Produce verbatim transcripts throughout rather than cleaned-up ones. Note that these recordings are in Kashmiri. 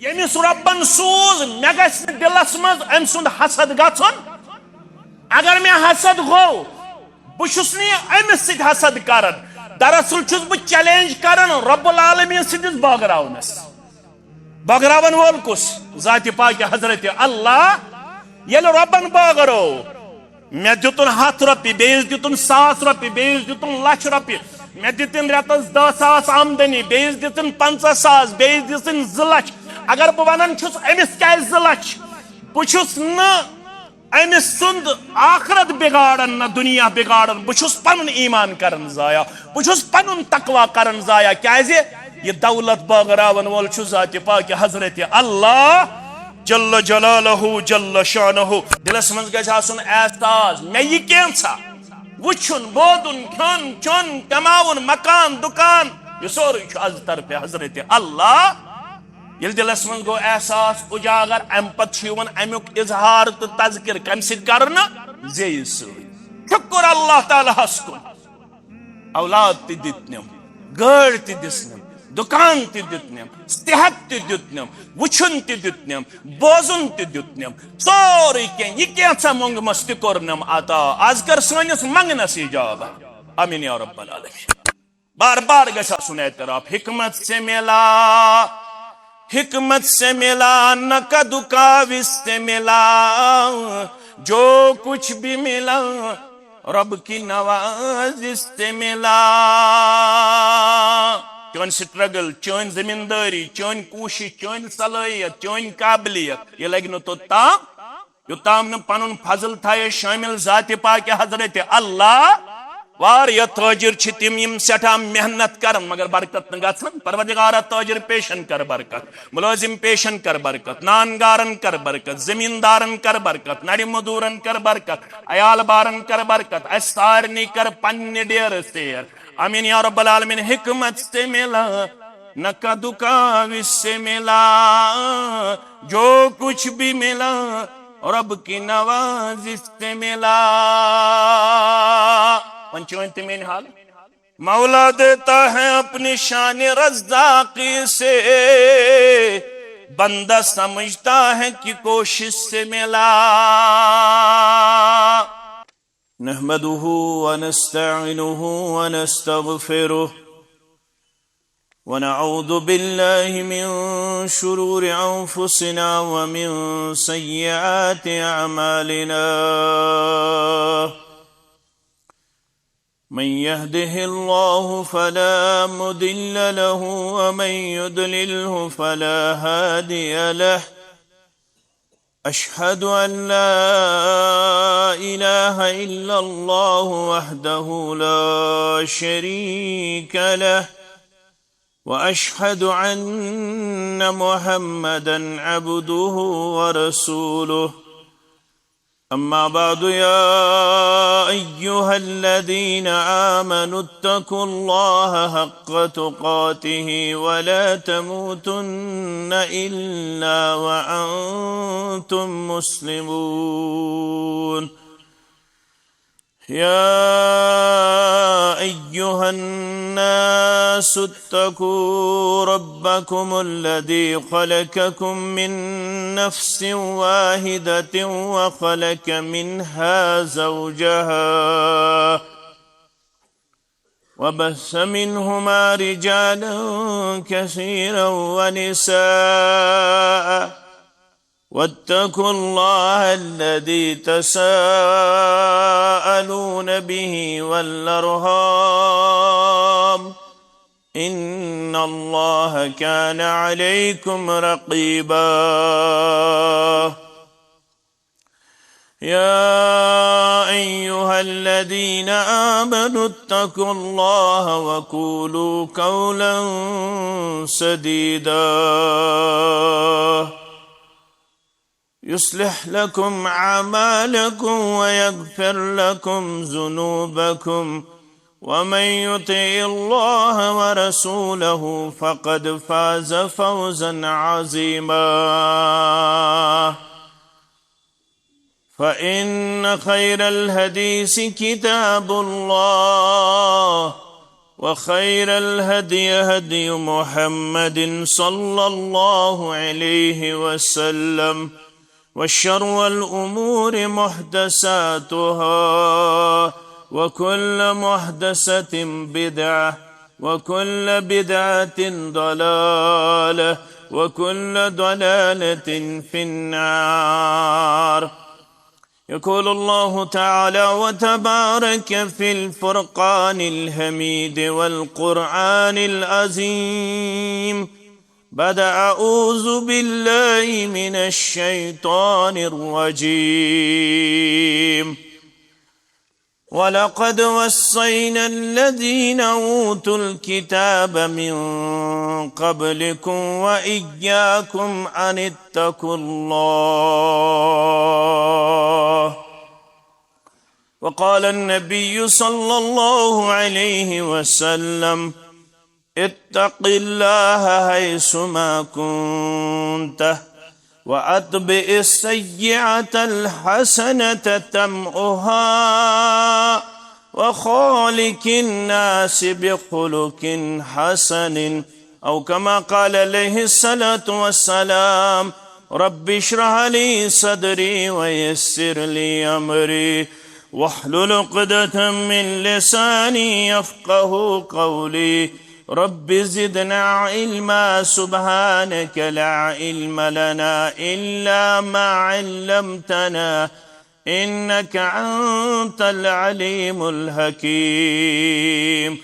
ییٚمِس رۄبن سوٗز، مےٚ گژھِ نہٕ دِلس منٛز أمۍ سُنٛد حسد گژھُن۔ اگر مےٚ حسد گوٚو، بہٕ چھُس نہٕ یہِ أمِس سۭتۍ حسد کران۔ دراصل چھُس بہٕ چیلنج کران رب العالمین سٕنٛدِس بٲگراونس۔ بٲگراون وول کُس؟ ذاتِ پاکِ حضرت اللہ۔ ییٚلہِ رۄبن بٲگرو، مےٚ دِتُن ہتھ رۄپیہِ، بیٚیِس دِتُن ساس رۄپیہِ، بیٚیِس دِتُن لچھ رۄپیہِ، مےٚ دِتِن رٮ۪تس دَہ ساس آمدنی، بیٚیِس دِتِن پنٛژاہ ساس، بیٚیِس دِتِن زٕ لچھ۔ اگر بہٕ ونان چھُس، أمِس کیازِ زٕ لچھ؟ بہٕ چھُس نہٕ أمۍ سُنٛد آخرت بگاڑن نہ دنیا بگاڑن، بہٕ چھُس پنُن ایمان کران ضایع، بہٕ چھُس پنُن تقوی کران ضایع۔ کیازِ؟ یہِ دولت بٲگراون وول چھُ ذاتِ پاکِ حضرت اللہ جل جلالہ جل شانہ۔ دلس منٛز گژھِ آسُن احساس، مےٚ یہِ کینٛژھا وٕچھُن، بوزُن، کھیوٚن، چیوٚن، کماوُن، مکان، دُکان، یہِ سورُے چھُ از طرفِ حضرت اللہ۔ ییٚلہِ دِلس منٛز گوٚو احساس اجاگر، امہِ پتہٕ چھُ یِوان امیُک اظہار تہٕ تذکر کمہِ سۭتۍ کرنہٕ؟ زیٚیہِ سۭتۍ۔ شُکر اللہ تعالیٰ ہس کُن، اولاد تہِ دِتنم، گٲڑۍ تہِ دِژنم، دُکان تہِ دیُتنم، صحت تہِ دیُتنم، وٕچھُن تہِ دیُتنم، بوزُن تہِ دیُتنم، سورُے کینٛہہ۔ یہِ کینٛژھا مۄنٛگمس تہِ کوٚرنم عطا۔ از کر سٲنِس منٛگنس اجابت۔ آمین یا رب العالمین۔ بار بار گژھِ آسُن اعتراف، حکمت سے ملا، حکمت سے ملا، نہ کدو کاوش سے ملا، جو کچھ بھی ملا، رب کی نوازش سے ملا۔ چٲنۍ سٹرگل، چٲنۍ زمیٖندٲری، چٲنۍ کوٗشش، چٲنۍ صلٲحیت، چٲنۍ قابلیت، یہِ لگہِ نہٕ توٚتام، یوٚتام نہٕ پنُن فضل تھایس شٲمِل ذاتِ پاکِ حضرت اللہ۔ واریاہ تاجر چھِ تِم، یِم سٮ۪ٹھاہ محنت کرن، مگر برکت نہٕ گژھن۔ پروردگارا، تاجر پیشن کر برکت، ملٲزم پیشن کر برکت، نان گارن کر برکت، زمیٖندارن کر برکت، نرِ مزدورن کر برکت، عیال بارن کر برکت، اسہِ سارنٕے کر پننہِ ڈیرٕ سیر۔ آمین یا رب العالمین۔ حکمت سے ملا، نہ کدو کاوش سے ملا، جو کچھ بھی ملا، رب کی نوازش سے ملا۔ وۄنۍ چٲنۍ تہِ میٲنۍ حال۔ مولا دیتا ہے اپنی شان رزاقی سے، بندہ سمجھتا ہے کہ کوشش سے ملا۔ نحمده ونستعينه ونستغفره، ونعوذ بالله من شرور أنفسنا ومن سيئات أعمالنا. من يهده الله فلا مضل له، ومن يضلله فلا هادي له. أشهد أن لا إله إلا الله وحده لا شريك له، وأشهد أن محمدا عبده ورسوله. أما بعد، يا أيها الذين آمنوا اتقوا الله حق تقاته ولا تموتن إلا وأنتم مسلمون. يا أيها الناس اتقوا ربكم الذي خلقكم من نفس واحدة وخلق منها زوجها وبث منهما رجالا كثيرا ونساء، واتقوا الله الذي تساءلون به والأرحام، إن الله كان عليكم رقيبا. يا أيها الذين آمنوا اتقوا الله وقولوا قولا سديدا، يصلح لكم أعمالكم ويغفر لكم ذنوبكم، ومن يطع الله ورسوله فقد فاز فوزا عظيما. فإن خير الحديث كتاب الله، وخير الهدي هدي محمد صلى الله عليه وسلم، وشر الأمور محدثاتها، وكل محدثة بدعة، وكل بدعة ضلالة، وكل ضلالة في النار. يقول الله تعالى وتبارك في الفرقان الحميد والقرآن العظيم بعد أعوذ بالله من الشيطان الرجيم. ولقد وصينا الذين أوتوا الكتاب من قبلكم وإياكم أن اتقوا الله. وقال النبي صلى الله عليه وسلم: اتق الله حيثما كنت، وأتبع السيئة الحسنة تمحها، وخالق الناس بخلق حسن، أو كما قال عليه الصلاة والسلام. رب اشرح لي صدري ويسر لي أمري واحلل عقدة من لساني يفقه قولي. رب زدنا علما، سبحانك لا علم لنا إلا ما علمتنا، إنك أنت العليم الحكيم.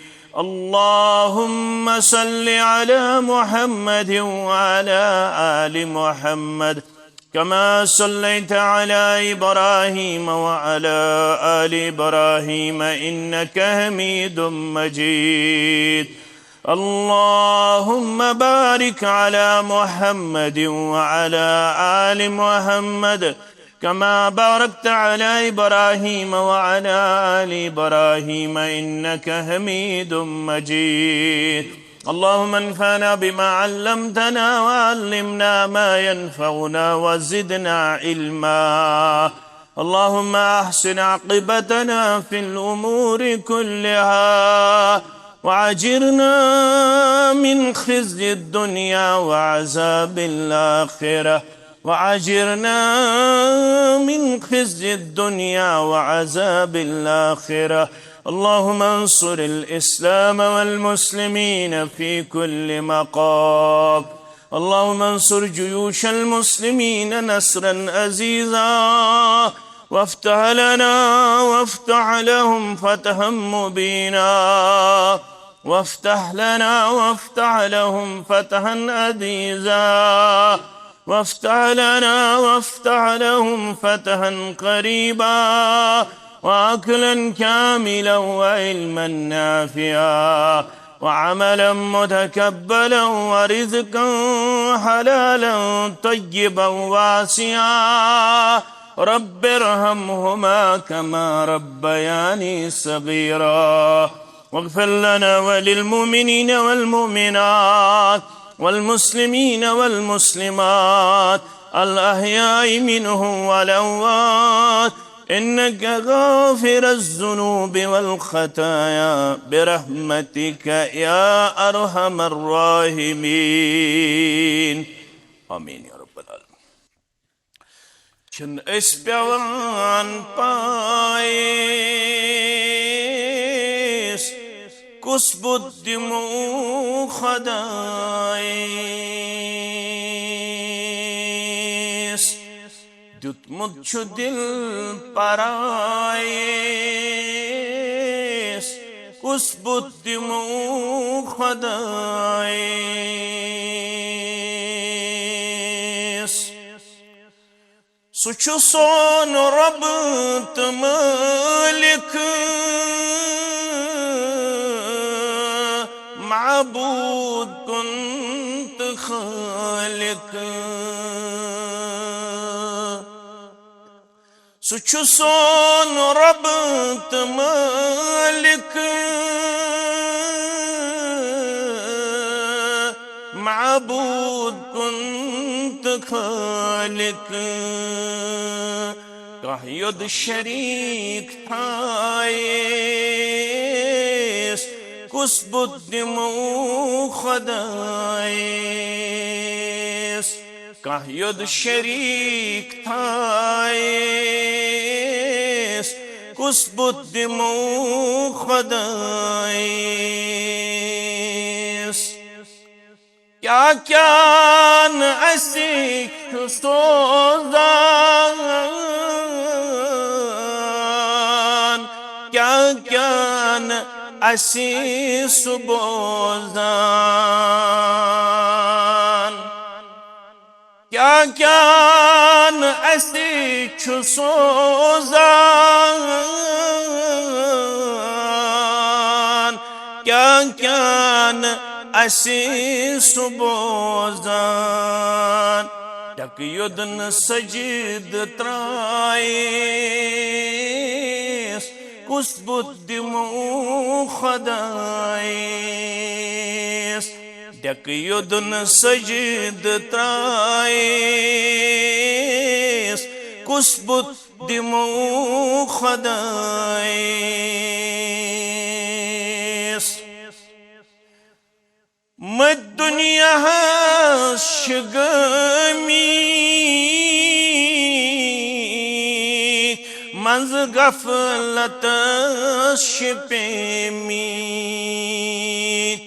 اللهم صل على محمد وعلى آل محمد كما صليت على إبراهيم وعلى آل إبراهيم إنك حميد مجيد. اللهم بارك على محمد وعلى آل محمد كما باركت على إبراهيم وعلى آل إبراهيم إنك حميد مجيد. اللهم انفعنا بما علمتنا وعلمنا ما ينفعنا وزدنا علما. اللهم أحسن عاقبتنا في الأمور كلها وأجرنا من خزي الدنيا وعذاب الآخرة. وأجرنا من خزي الدنيا وعذاب الآخرة. اللهم انصر الإسلام والمسلمين في كل مقام. اللهم انصر جيوش المسلمين نصرا عزيزا، وافتح لنا وافتح لهم فتحا مبينا، وافتح لنا وافتح لهم فتحا عزيزا، وافتح لنا وافتح لهم فتحا قريبا، وأكلا كاملا وعلما نافعا وعملا متقبلا ورزقا حلالا طيبا واسعا. رب ارحمهما كما ربياني صغيرا. واغفر لنا وللمؤمنين والمؤمنات والمسلمين والمسلمات الأحياء منهم والأموات إنك غافر الذنوب والخطايا برحمتك يا أرحم الراحمين. آمين يا رب العالمين. چھِنہٕ أسۍ پٮ۪وان پایِس، کُس بُتھ دِمو خۄدایَس؟ دیُتمُت چھُ دِل پرایِس، کُس بُتھ دِمو خۄدایَس؟ سُہ چھُ سون رۄب تہٕ مٲلِک، معبوٗد کُن تہٕ خٲلِق۔ سُہ چھُ سون رۄب تہٕ مٲلِک، معبوٗد کُن تہٕ خٲلِق۔ کانٛہہ یوٚد شریٖک تھایس، کُس بُتھ دِمو خۄدایَس؟ کانٛہہ یوٚد شریٖک تھایَس، کُس بُتھ دِمو خۄدایَس؟ کیٛاہ کیٛاہ نہٕ اَسہِ چھُ سوزان، کیٛاہ کیٛاہ نہٕ اَسہِ سُہ بوزان۔ کیٛاہ کیٛاہ نہٕ اَسہِ چھُ سوزان، کیٛاہ کیٛاہ نہٕ اَسہِ سُہ بوزان۔ ڈکہٕ یوٚدُن سجدٕ ترٛایَس، کُس بُتھ دِمو خۄدایَس؟ ڈکہٕ یوٚدُن سجدٕ ترٛایَس، کُس بُتھ دِمو خۄدایَس؟ مٔتۍ دُنیاہَس چھِ گٲمٕتۍ، منٛزٕ غفلتَس چھِ پیٚمٕتۍ۔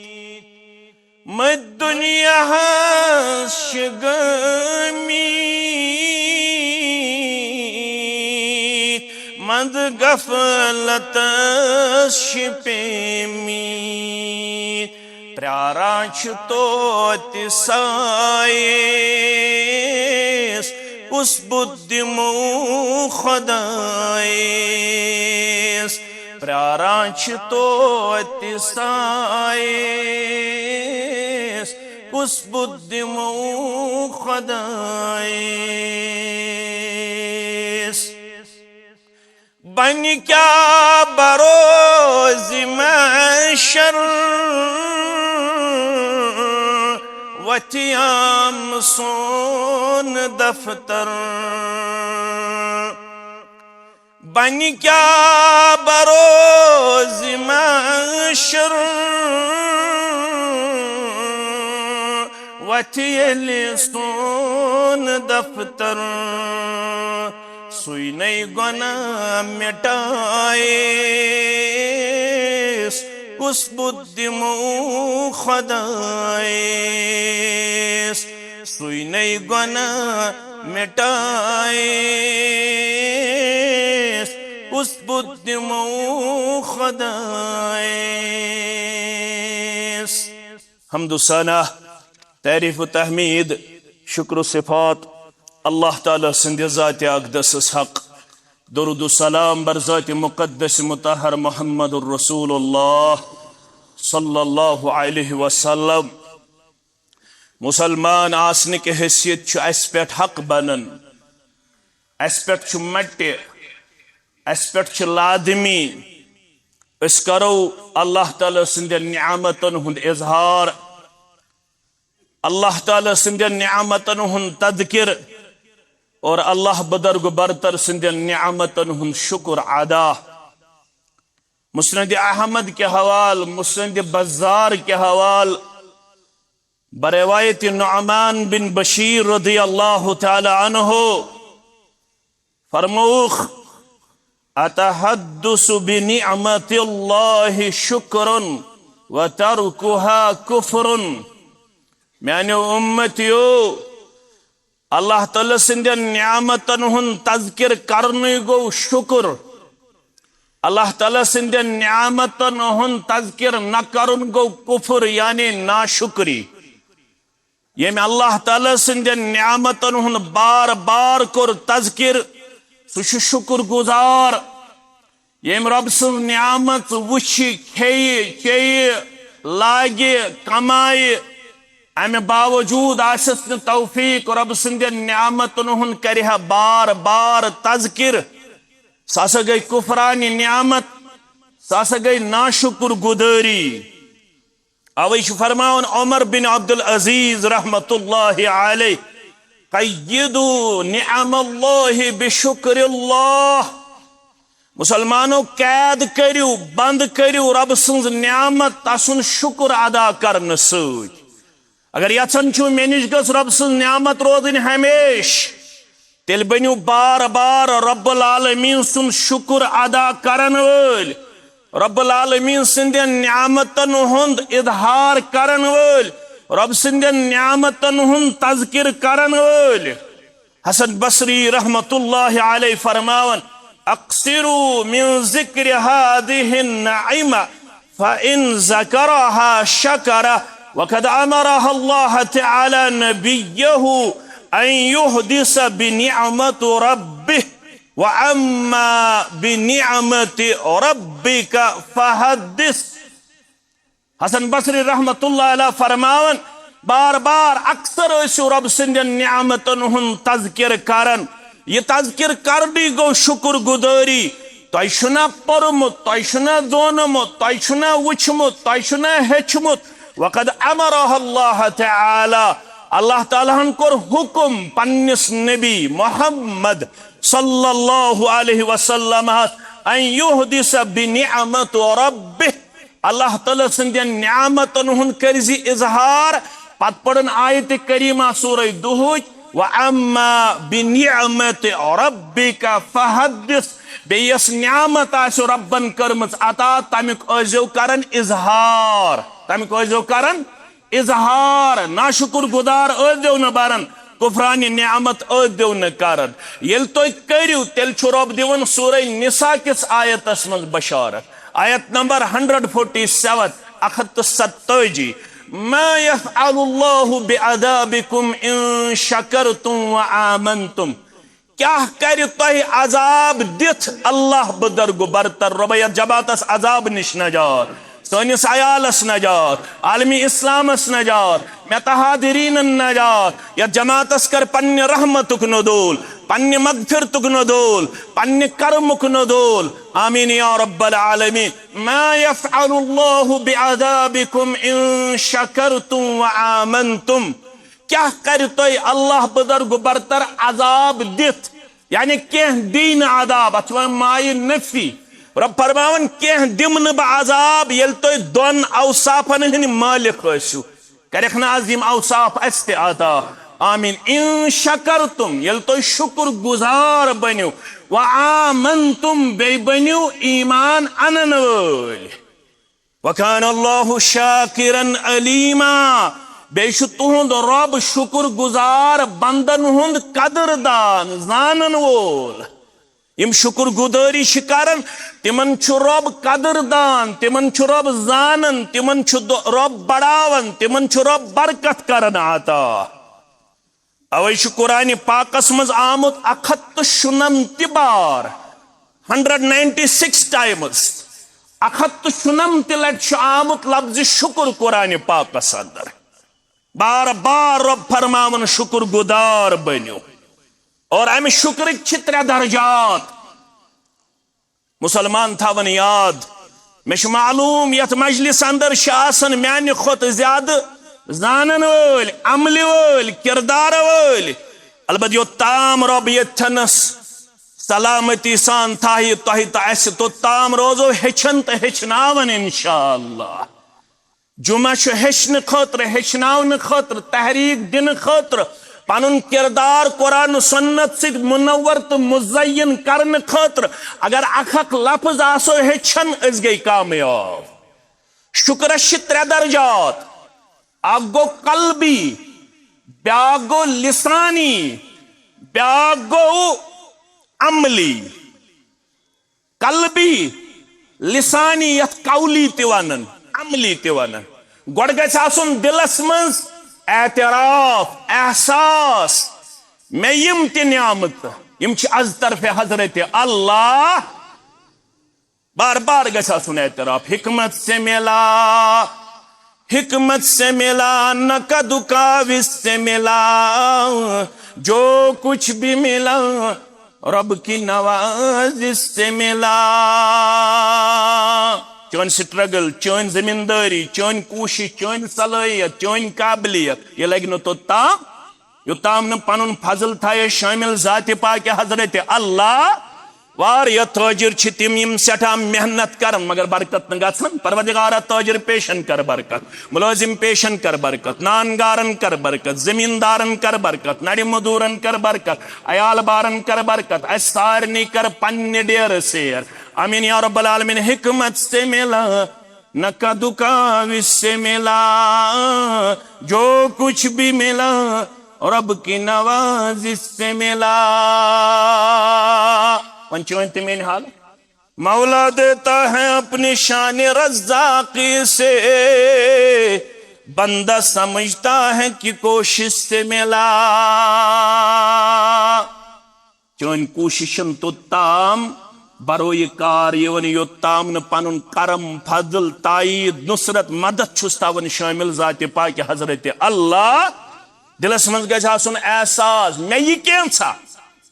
مٔتۍ دُنیاہَس چھِ گٲمٕتۍ، منٛزٕ غفلتَس چھِ پیٚمٕتۍ۔ پرٛاران چھِ توتہِ سایَس، کُس بُتھ دِمو خۄدایَس؟ پرٛاران چھِ توتہِ سایَس، کُس بُتھ دِمو خۄدایَس؟ بنہِ کیٛاہ بروزِ محشر، وۄتھِ یام سون دفتر۔ بنہِ کیٛاہ بروزِ محشر، وۄتھِ ییٚلہِ سون دفتر۔ سُے نَے گۄناہ مِٹایَس، کُس بُتھ دِمو خۄدایَس؟ سُے نَے گۄناہ مِٹایَس، کُس بُتھ دِمو خۄدایَس؟ حمد و ثنا، تعریف و تحمید، شکر و صفات اللہ تعالیٰ سٕنٛدِ ذاتِ اقدسس حق۔ درود و سلام بر ذاتِ مقدس مطہر محمد الرسول اللہ صلی اللہ علیہ وسلم۔ مسلمان آسنہٕ کہِ حیثیت چھُ اَسہِ پٮ۪ٹھ حق بنان، اَسہِ پٮ۪ٹھ چھُ مٹہِ، اَسہِ پٮ۪ٹھ چھُ لازمی۔ أسۍ کرو اللہ تعالیٰ سٕنٛدٮ۪ن نعمتن ہُنٛد اظہار، اللہ تعالیٰ سٕنٛدٮ۪ن نعمتن ہُنٛد تذکر اور اللہ بزرگ برتر سٕنٛدٮ۪ن نعمتن ہُنٛد شکر ادا۔ مسند احمد کہِ حوالہٕ، مسند بزار کہِ حوالہٕ، بروایت نعمان بن بشیر رضی اللہ تعالیٰ عنہ فرمووُکھ، "اتحدث بنعمت اللہ شکر و ترکها کفر۔" میانیو امتیو، اللہ تعالیٰ سٕنٛدٮ۪ن نعمتن ہُنٛد تذکر کرنُے گوٚو شکر۔ اللہ تعالیٰ سٕنٛدٮ۪ن نعمتن ہُنٛد تذکر نہ کرُن گوٚو کفر، یعنی ناشکری۔ ییٚمۍ اللہ تعالیٰ سٕنٛدٮ۪ن نعمتن ہُنٛد بار بار کوٚر تذکر، سُہ چھُ شکر گزار۔ ییٚمۍ رۄب سٕنٛز نعمت وٕچھِ، کھیٚیہِ، چیٚیہِ، لاگہِ، کمایہِ، امہِ باوجود آسٮ۪س نہٕ توفیق رۄب سٕنٛدٮ۪ن نعمتن ہُنٛد کرِ ہا بار بار تذکر، سۄ ہسا گٔے کفرانِ نعمت، سۄ ہسا گٔے ناشکر گدٲری۔ اوے چھُ فرماوان عمر بن عبدالعزیز رحمت اللہ علیہ، "قیدوا نعم اللہ بشکر اللہ۔" مسلمانو، قید کٔرِو، بند کٔرِو رب سٕنٛز نعمت، تسُنٛد شُکر ادا کرنہٕ سۭتۍ۔ اگر یژھان چھِو مےٚ نِش گٔژھ رب سٕنٛز نعمت روزٕنۍ ہمیشہٕ، تیٚلہِ بٔنِو بار بار رب العالمین سُنٛد شُکر ادا کرن وٲلۍ، رب العالمین سٕنٛدٮ۪ن نعمتن ہُنٛد اظہار کرن وٲلۍ، رب سٕنٛدٮ۪ن نعمتن ہُنٛد تذکر کرن وٲلۍ۔ حسن بصری رحمت اللہ علیہ فرماون، اقصروا من ذکر هذه النعمة فإن ذكرها شكر، وقد أمرها الله تعالى نبيه أن يحدث بنعمة ربه، وأما بنعمة ربك فحدث۔ حسن بصری رحمت اللہ علیہ فرماون، بار بار اکثر ٲسِو رب سٕنٛدٮ۪ن نعمتن ہُنٛد تذکر کران۔ یہِ تذکر کرنٕے گوٚو شُکر گُزٲری۔ تۄہہِ چھُنہ پوٚرمُت، تۄہہِ چھُنہ زونمُت، تۄہہِ چھُنہ وُچھمُت، تۄہہِ چھُنہ ہیٚچھمُت۔ وقد امرها اللہ تعالیٰ، اللہ تعالیٰ ہن کوٚر حُکم پننِس نبی محمد صلی اللہ علیہ وسلمس، ان یحدث بنعمت ربہ، اللہ تعالیٰ سٕنٛدٮ۪ن نعمتن ہُنٛد کٔرۍ زِ اظہار۔ پتہٕ پٔرٕن آیت کریمہ سورہ دہٕچ، واما بنعمت ربک فحدث۔ بیٚیہِ یۄس نعمت آسہِ ربن کٔرمٕژ عطا، تمیُک ٲسۍزیو کران اظہار، تمیُک ٲسۍزیو کران اظہار۔ ناشکر گزار ٲسۍزیو نہٕ بنان، کفران نعمت ٲسۍزیو نہٕ کران۔ ییٚلہِ تُہۍ کٔرِو، تیٚلہِ چھُ رب دِوان سورہ نساء کِس آیتس منٛز بشارت۔ آیت نمبر ہنڈریڈ فورٹی سیون، اکھ ہتھ تہٕ ستٲجی۔ ما یفعل اللہ بعذابکم ان شکرتم و آمنتم۔ کیاہ کرِ تۄہہِ عذاب دِتھ اللہ بزرگ برتر؟ رۄبہ، یتھ جماعتس عذاب نِش نجات، سٲنِس عیالس نجات، عالمی اسلامس نجات، مےٚ تہٕ حاضریٖنن نجات۔ یتھ جماعتس کر پننہِ رحمتُک نزول، پننہِ مغفرتُک نزول، پننہِ کرمُک نزول۔ آمین یا رب العالمین۔ ما یفعل اللہ بعذابکم ان شکرتم و آمنتم۔ کیاہ کرِ تۄہہِ اللہ بزرگ برتر عذاب دِتھ؟ یعنی کینٛہہ دی نہٕ عذاب، اتھ چھِ وَنان مایہِ نفی۔ رب فرماوان، کینٛہہ دِمہٕ نہٕ بہٕ عذاب، ییٚلہِ تُہۍ دۄن اوصافن ہٕنٛدۍ مٲلِک ٲسِو۔ کرکھ نہٕ از یِم اوصاف اسہِ تہِ عطا؟ آمین۔ ان شکرتم، ییٚلہِ تُہۍ شُکر گُزار بٔنِو، و آمنتم، بیٚیہِ بٔنِو ایمان انن وٲلۍ۔ وکان اللہ شاکرا علیما، بیٚیہِ چھُ تُہُنٛد رب شُکر گُزار بندن ہُنٛد قدر دان، زانن وول۔ یِم شُکر گُزٲری چھِ کران، تِمن چھُ رب قدر دان، تِمن چھُ رب زانان، تِمن چھُ دو-، رب بڑاوان، تِمن چھُ رب برکت کران عطا۔ اوے چھُ قرآن پاکس منٛز آمُت اکھ ہتھ تہٕ شُنمتہِ بار، ہنڈریڈ نائنٹی سکس ٹائمز، اکھ ہتھ تہٕ شُنمتہِ لٹہِ چھُ آمُت لفظ شُکر قرآن پاکس اندر۔ بار بار رب فرماوان، شُکر گُزار بٔنِو۔ اور امہِ شُکرٕکۍ چھِ ترٛےٚ درجات۔ مسلمان تھاوان یاد، مےٚ چھُ معلوم یتھ مجلس اندر چھِ آسان میانہِ کھۄتہٕ زیادٕ زانن وٲلۍ، عملہِ وٲلۍ، کردار وٲلۍ۔ البتہ یوٚت تام رب ییٚتھنس سلامتی سان تھایہِ تۄہہِ تہٕ اسہِ، توٚت تام روزو ہیٚچھان تہٕ ہیٚچھناوان انشاءاللہ۔ جمعہ چھُ ہیٚچھنہٕ خٲطرٕ، ہیٚچھناونہٕ خٲطرٕ، تحریک دِنہٕ خٲطرٕ، پنُن کردار قرآن و سنت سۭتۍ منور تہٕ مزین کرنہٕ خٲطرٕ۔ اگر اکھ اکھ لفظ آسو ہیٚچھان، أسۍ گٔے کامیاب۔ شُکرس چھِ ترٛےٚ درجات، اکھ گوٚو قلبی، بیاکھ گوٚو لسانی، بیاکھ گوٚو عملی۔ قلبی، لسانی، یتھ قولی تہِ ونان، عملی تہِ ونان۔ گۄڈٕ گژھِ آسُن دلس منٛز اعتراف، احساس، مےٚ یِم تہِ نعمتہٕ، یِم چھِ از طرفِ حضرت اللہ۔ بار بار گژھِ آسُن اعتراف، حکمت سے ملا، حکمت سے ملا، نہ کدو کاوش سے ملا، جو کچھ بھی ملا، رب کی نوازش سے ملا۔ چٲنۍ سٹرگل، چٲنۍ زمیٖندٲری، چٲنۍ کوٗشش، چٲنۍ صلٲحیت، چٲنۍ قابلیت، یہِ لگہِ نہٕ توٚتام، یوٚتام نہٕ پنُن فضل تھایے شٲمِل ذاتِ پاکہِ حضرت اللہ۔ واریاہ تاجر چھِ تِم، یِم سٮ۪ٹھاہ محنت کرن، مگر برکت نہٕ گژھن۔ پروردگارا، تاجر پیشن کر برکت، ملٲزم پیشن کر برکت، نان گارن کر برکت، زمیندارن کر برکت، نرِ مزدورن کر برکت، عیال بارن کر برکت، اسہِ سارنٕے کر پننہِ ڈیرٕ سیر۔ آمین یا رب العالمین۔ حکمت سے ملا، نہ کدو کاوش سے ملا، جو کچھ بھی ملا، رب کی نوازش سے ملا۔ وۄنۍ چٲنۍ تہِ میٲنۍ حال۔ مولا دیتا ہے اپنی شان رزاقی سے، بندہ سمجھتا ہے کہ کوشش سے ملا۔ چٲنۍ کوٗشِشن توٚت تام برویہِ کار یِوان، یوٚت تام نہٕ پنُن کرم، فضل، تایید، نصرت، مدد چھُس تھاوان شٲمِل ذاتِ پاکہِ حضرت اللہ۔ دِلس منٛز گژھِ آسُن احساس، مےٚ یہِ کینٛژھا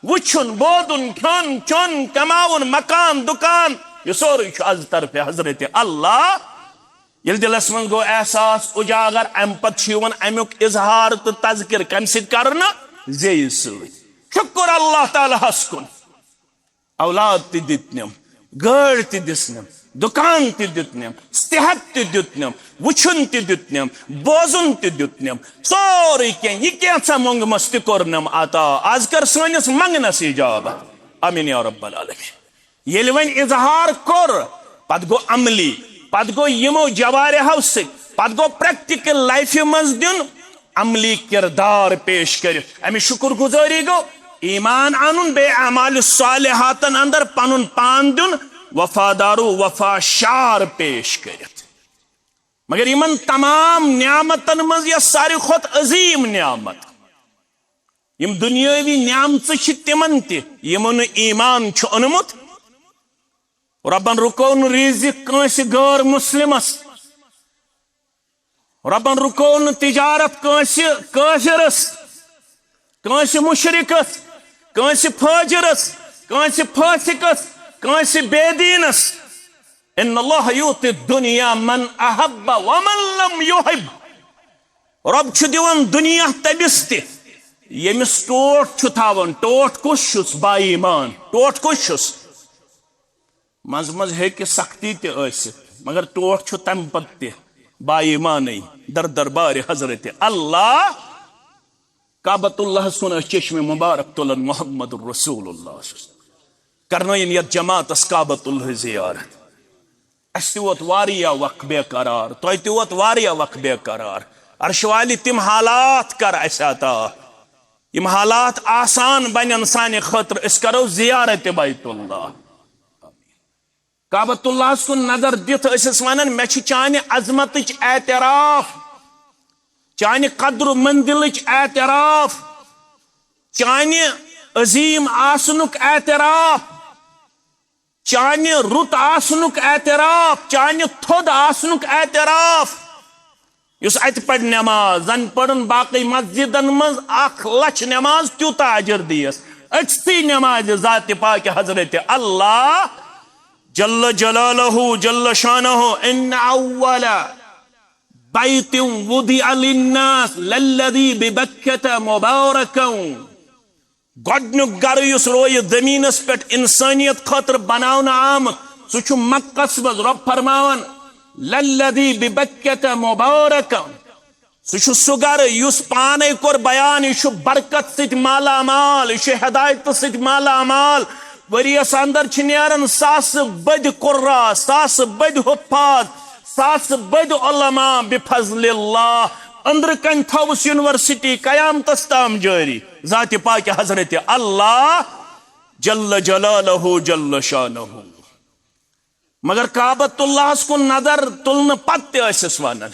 وُچھُن، بوزُن، کھیوٚن، چیوٚن، کماوُن، مکان، دُکان، یہِ سورُے چھُ از طرفِ حضرت اللہ۔ ییٚلہِ دِلس منٛز گوٚو احساس اُجاگر، امہِ پتہٕ چھُ یِوان امیُک اظہار تہٕ تذکر۔ کمہِ سۭتۍ کرنہٕ؟ زیٚیہِ سۭتۍ۔ شُکر اللہ تعالیٰ ہس کُن۔ اولاد تہِ دِتنم، گٲڑۍ تہِ دِژنم، دُکان تہِ دیُتنم، صحت تہِ دیُتنم، وُچھُن تہِ دیُتنم، بوزُن تہِ دیُتنم، سورُے کینٛہہ۔ یہِ کینٛژھا موٚنگمس تہِ کوٚرنم عطا۔ از کر سٲنِس منگنس اجابت۔ آمین یا رب العالمین۔ ییٚلہِ وۄنۍ اظہار کوٚر، پتہٕ گوٚو عملی، پتہٕ گوٚو یِمو جوارحو سۭتۍ، پتہٕ گوٚو پریکٹیکل لایفہِ منٛز دیُن عملی کردار پیش کٔرِتھ۔ اَمِچ شُکر گُزٲری گوٚو ایمان اَنُن، بیٚیہِ اعمال صالحاتن اندر پنُن پان دیُن، وفادارو وفا شار پیش کٔرِتھ۔ مگر یِمن تمام نعمتن منٛز یۄس ساروی کھۄتہٕ عظیٖم نعمت، یِم دُنیٲوی نعمژٕ چھِ تِمن تہِ، یِمو نہٕ ایمان چھُ اوٚنمُت۔ رۄبن رُکٲو نہٕ رِزق کٲنٛسہِ غٲر مُسلِمس۔ رۄبن رُکٲو نہٕ تِجارت کٲنٛسہِ کٲفرس، کٲنٛسہِ مُشرِکس، کٲنٛسہِ فٲجِرس، کٲنٛسہِ فٲسِقس، کٲنٛسہِ بے دیٖنس۔ ان اللہ یؤتی الدنیا من احب ومن لم یحب۔ رۄب چھُ دِوان دُنیا تٔمِس تہِ، ییٚمِس ٹوٹھ چھُ تھاوان۔ ٹوٹھ کُس چھُس؟ با ایمان۔ ٹوٹھ کُس چھُس؟ منٛزٕ منٛزٕ ہیٚکہِ سختی تہِ ٲسِتھ، مگر ٹوٹھ چھُ تَمہِ پتہٕ تہِ با ایمانٕے در دربارِ حضرت اللہ۔ کعبۃ اللہ سُن أسۍ چشمِ مبارک تُلان محمد رسول اللہ۔ کرنٲیِن یتھ جماعتس کعبۃ اللہ زیارت۔ اسہِ تہِ ووت واریاہ وق بے قرار، تۄہہِ تہِ ووت واریاہ وق بے قرار۔ عرش والی تِم حالات کر اسہِ عطا، یِم حالات آسان بنن سانہِ خٲطرٕ، أسۍ کرو زیارت بیت اللہ۔ کعبۃ اللہس کُن نظر دِتھ ٲسِس ونان، مےٚ چھِ چانہِ عظمتٕچ اعتراف، چانہِ قدر و منزلٕچ اعتراف، چانہِ عظیٖم آسنُک اعتراف، چانہِ رُت آسنُک اعتراف، چانہِ تھوٚد آسنُک اعتراف۔ یُس اتہِ پرِ نماز، زن پرن باقی مسجدن منٛز اکھ لچھ نماز، تیوٗتاہ اجر دِیس أکسٕے نمازِ ذاتِ پاکہِ حضرت اللہ جل جلالہ جل شانہ۔ ان اول بیت وضع للناس للذی ببکۃ مبارکا۔ گۄڈنیُک گرٕ یُس رویہِ زٔمیٖنس پٮ۪ٹھ انسٲنیت خٲطرٕ بناونہٕ آمُت، سُہ چھُ مکس منٛز۔ رۄب فرماوان، للذی ببکۃ مبارکا۔ سُہ چھُ سُہ گرٕ یُس پانے کوٚر بیان، یہِ چھُ برکت سۭتۍ مالا مال، یہِ چھُ ہدایتہٕ سۭتۍ مالا مال۔ ؤریس اندر چھِ نیران ساسہٕ بٔدۍ قُرا، ساسہٕ بٔدۍ حُفاظ، ساسہٕ بٔدۍ علماء بفضل اللہ۔ أنٛدرٕ کنہِ تھٲوٕس یونیورسٹی قیامتس تام جٲری، ذاتِ پاکہِ حضرت اللہ جل جلالہ جل شانہ۔ مگر کعبۃ اللہس کُن نظر تُلنہٕ پتہٕ تہِ ٲسِس ونان،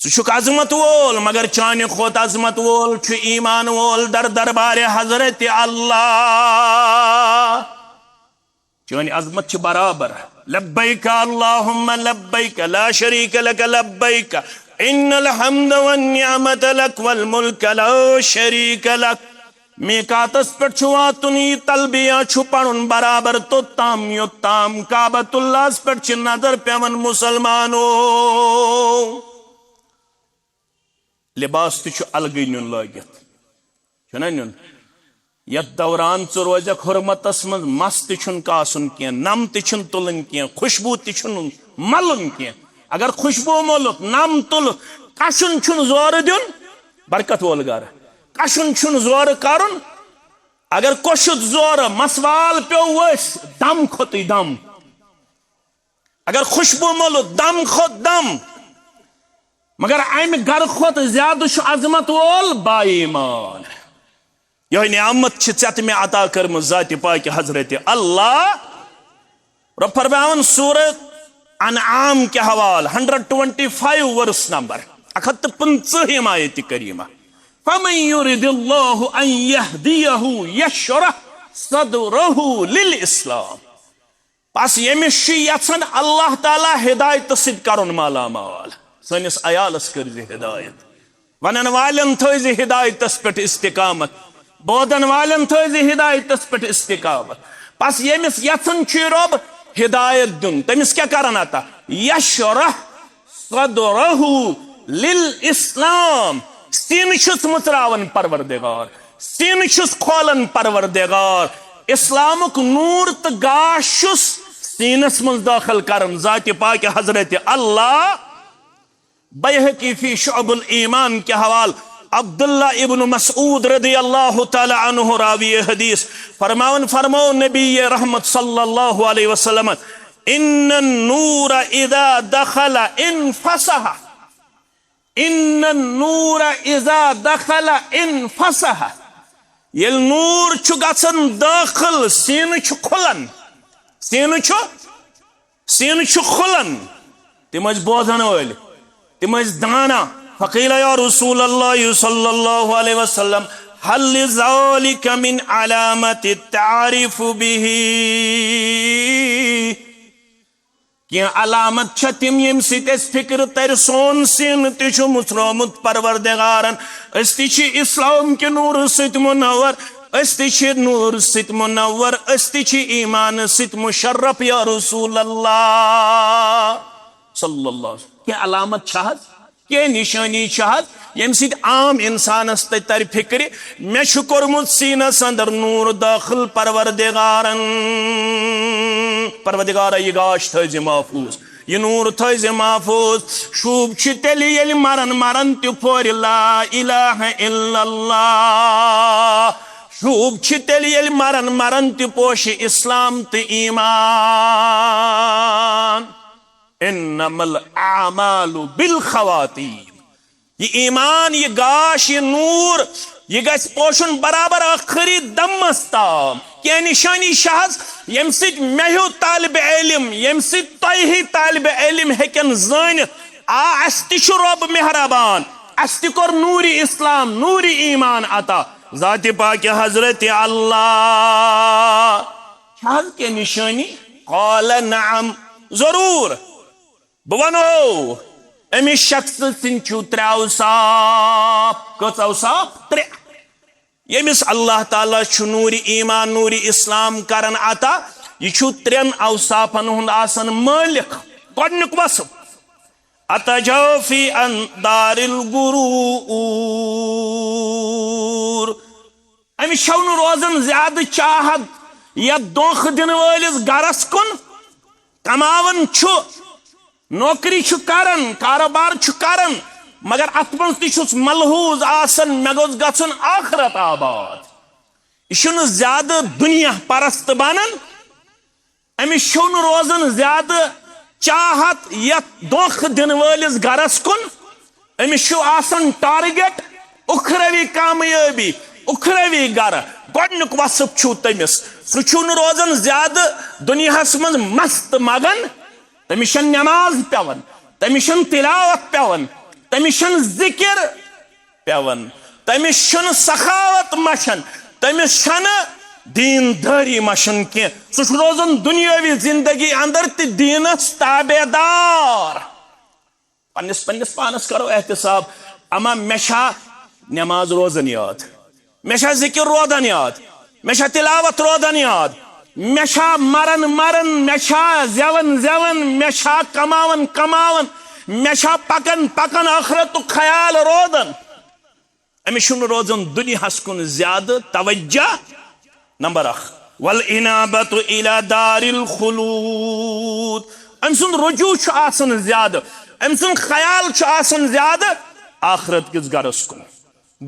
ژٕ چھُکھ عظمت وول، مگر چانہِ کھۄتہٕ عظمت وول چھُ ایمان وول در دربارِ حضرت اللہ۔ چٲنۍ عظمت چھِ برابر۔ لبیک اللہم لبیک، لا شریک لک لبیک، ان الحمد والنعمت لک والملک لا شریک لک۔ میقاتس پٮ۪ٹھ چھُ واتُن، یہِ تلبیہ چھُ پرُن برابر توٚت تام، یوٚت تام کعبۃ اللہس پٮ۪ٹھ چھِ نظر پٮ۪وان۔ مسلمانو، لباس تہِ چھُ الگٕے نیُن لٲگِتھ، چھُنہ نیُن؟ یتھ دوران ژٕ روزکھ حرمتس منٛز، مس تہِ چھُنہٕ کاسُن کینٛہہ، نم تہِ چھُنہٕ تُلٕنۍ کینٛہہ، خوشبو تہِ چھُنہٕ ملُن کینٛہہ۔ اگر خوشبو مولُکھ، نم تُلُکھ، کشُن چھُنہٕ زورٕ دیُن، برکت وول گرٕ۔ کشُن چھُنہٕ زورٕ کرُن۔ اگر کوٚشُتھ زورٕ، مسوال پیوٚو ؤسۍ، دم کھوٚتُے دم۔ اگر خوشبو مولُکھ، دم کھوٚت دم۔ مگر امہِ گرٕ کھۄتہٕ زیادٕ چھُ عظمت وول با ایمان۔ یۄہے نعمت چھِ ژےٚ تہٕ مےٚ عطا کٔرمٕژ ذاتِ پاکہِ حضرت اللہ۔ رۄب فرماوان سورہ انعام کہِ حوالہٕ، hundred twenty five, verse number اکھ ہتھ تہٕ پٕنٛژٕہِم آیت کریمہ، فمن یرد اللہ ان یہدیہ یشرح صدرہ للاسلام۔ پس ییٚمِس چھُ یژھان اللہ تعالیٰ ہدایتہٕ سۭتۍ کرُن مالا مال، سٲنِس عیالس کٔرزِ ہدایت، ونن والٮ۪ن تھٲوزِ ہدایتس پٮ۪ٹھ استقامت، بوزن والٮ۪ن تھٲوزِ ہدایتس پٮ۪ٹھ استقامت۔ پس ییٚمِس یژھان چھُ رۄب ہدایت دیُن، تٔمِس کیٛاہ کرن عطا؟ یشرح صدرہ للاسلام، سینہٕ چھُس مُژراوان پروردگار، سینہٕ چھُس کھولان پروردگار، اسلامُک نور تہٕ گاش چھُس سینس منٛز دٲخل کران ذاتِ پاکہِ حضرت اللہ۔ بیہقی فی شعب الایمان کہِ حوالہٕ عبداللہ ابن مسعود رضی اللہ تعالیٰ عنہ راوی حدیث فرماوان، فرمو نبی رحمت صلی اللہ علیہ وسلم، ان النور اذا دخل انفسح، ان النور اذا دخل انفسح۔ ییٚلہِ نور چھُ گژھان دٲخل، سینہٕ چھُ کھُلان، سینہٕ چھُ، سینہٕ چھُ کھُلان۔ تِم ٲسۍ بوزن وٲلۍ، تِم ٲسۍ دانا۔ فقیل یا رسول اللہ صلی اللہ علیہ وسلم، هل لذلك من علامة تعرف به؟ کینٛہہ علامت چھےٚ تِم، ییٚمہِ سۭتۍ اَسہِ فِکرِ تَرِ، سون سیٖنہٕ تہِ چھُ مُژرومُت پروردگارن۔ أسۍ تہِ چھِ اسلام کہِ نوٗرٕ سۭتۍ مُنور، أسۍ تہِ چھِ نوٗرٕ سۭتۍ مُنور، أسۍ تہِ چھِ ایٖمانہٕ سۭتۍ مُشرف یا رسول اللہ صلی اللہ علیہ وسلم۔ کینٛہہ علامت چھےٚ حظ؟ کینٛہہ نِشٲنی چھِ حظ، ییٚمہِ سۭتۍ عام اِنسانَس تہِ تَرِ فِکرِ، مےٚ چھُ کوٚرمُت سیٖنَس اندر نوٗر دٲخل پروردگارن۔ پروردگارا، یہِ گاش تھٲوزِ محفوٗظ، یہِ نوٗر تھٲوزِ محفوٗظ۔ شوٗب چھِ تیٚلہِ، ییٚلہِ مرن مرن تہِ پھورِ لا الہ الا اللہ۔ شوٗب چھِ تیٚلہِ، ییٚلہِ مرن مرن تہِ پوشہِ اسلام تہٕ ایٖمان۔ انما الاعمال بالخواتیم۔ یہِ ایٖمان، یہِ گاش، یہِ نوٗر، یہِ گژھِ پوشُن برابر ٲخری دمس تام۔ کینٛہہ نِشٲنی چھِ حظ، ییٚمہِ سۭتۍ مےٚ ہیوٗ طالب علم، ییٚمہِ سۭتۍ تۄہہِ ہی طالب علم ہیٚکن زٲنِتھ، آ، اَسہِ تہِ چھُ رۄب مہربان، اَسہِ تہِ کوٚر نوٗرِ اسلام، نوٗرِ ایٖمان عطا ذاتِ پاکہِ حضرت اللہ۔ چھِ حظ کینٛہہ نِشٲنی؟ قال نعم، ضروٗر۔ بہٕ وَنو، أمِس شخصہٕ سٕنٛدۍ چھِو ترٛےٚ اوصاف۔ کٔژ اوصاف؟ ترٛےٚ۔ ییٚمِس اللہ تعالیٰ چھُ نوٗرِ ایٖمان، نوٗرِ اسلام کران عطا، یہِ چھُ ترٛٮ۪ن اوصافن ہُنٛد آسان مٲلِک۔ گۄڈٕنیُک وصف، اتجافی عن دار الغرور۔ أمِس چھَو نہٕ روزان زیادٕ چاہت یَتھ دھوکہٕ دِنہٕ وٲلِس گرس کُن۔ کماوان چھُ، نوکری چھُ کران، کاروبار چھُ کران، مگر اتھ منٛز تہِ چھُس ملحوظ آسان، مےٚ گوٚژھ گژھُن آخرت آباد۔ یہِ چھُنہٕ زیادٕ دُنیا پرست بنان۔ أمِس چھُو نہٕ روزان زیادٕ چاہت یَتھ دھوکہٕ دِنہٕ وٲلِس گرس کُن۔ أمِس چھُ آسان target اُخروی کامیٲبی، اُخروی گرٕ۔ گۄڈٕنیُک وصف چھُو تٔمِس، سُہ چھُو نہٕ روزان زیادٕ دُنیاہس منٛز مست مگن۔ تٔمِس چھَنہٕ نٮ۪ماز پٮ۪وان، تٔمِس چھَنہٕ تِلاوت پٮ۪وان، تٔمِس چھَنہٕ ذِکِر پٮ۪وان، تٔمِس چھَنہٕ سخاوت مَچھان، تٔمِس چھَنہٕ دیٖندٲری مَچھان کینٛہہ۔ سُہ چھُ روزان دُنیٲوی زِندگی اندر تہِ دیٖنَس تابع دار۔ پننِس، پننِس پانس کرو احتساب، اما مےٚ چھا نماز روزان یاد؟ مےٚ چھا ذکر روزان یاد؟ مےٚ چھا تلاوت روزان یاد؟ مےٚ چھا مران مران، مےٚ چھا زیوان زیوان، مےٚ چھا کماوان کماوان، مےٚ چھا پکان پکان ٲخرتُک خیال روزان؟ أمِس چھُنہٕ روزان دُنیاہس کُن زیادٕ توجہ۔ نمبر اکھ، والانابت الی دار الخلود۔ أمۍ سُنٛد رجوع چھُ آسان زیادٕ، أمۍ سُنٛد خیال چھُ آسان زیادٕ آخرت کِس گرس کُن۔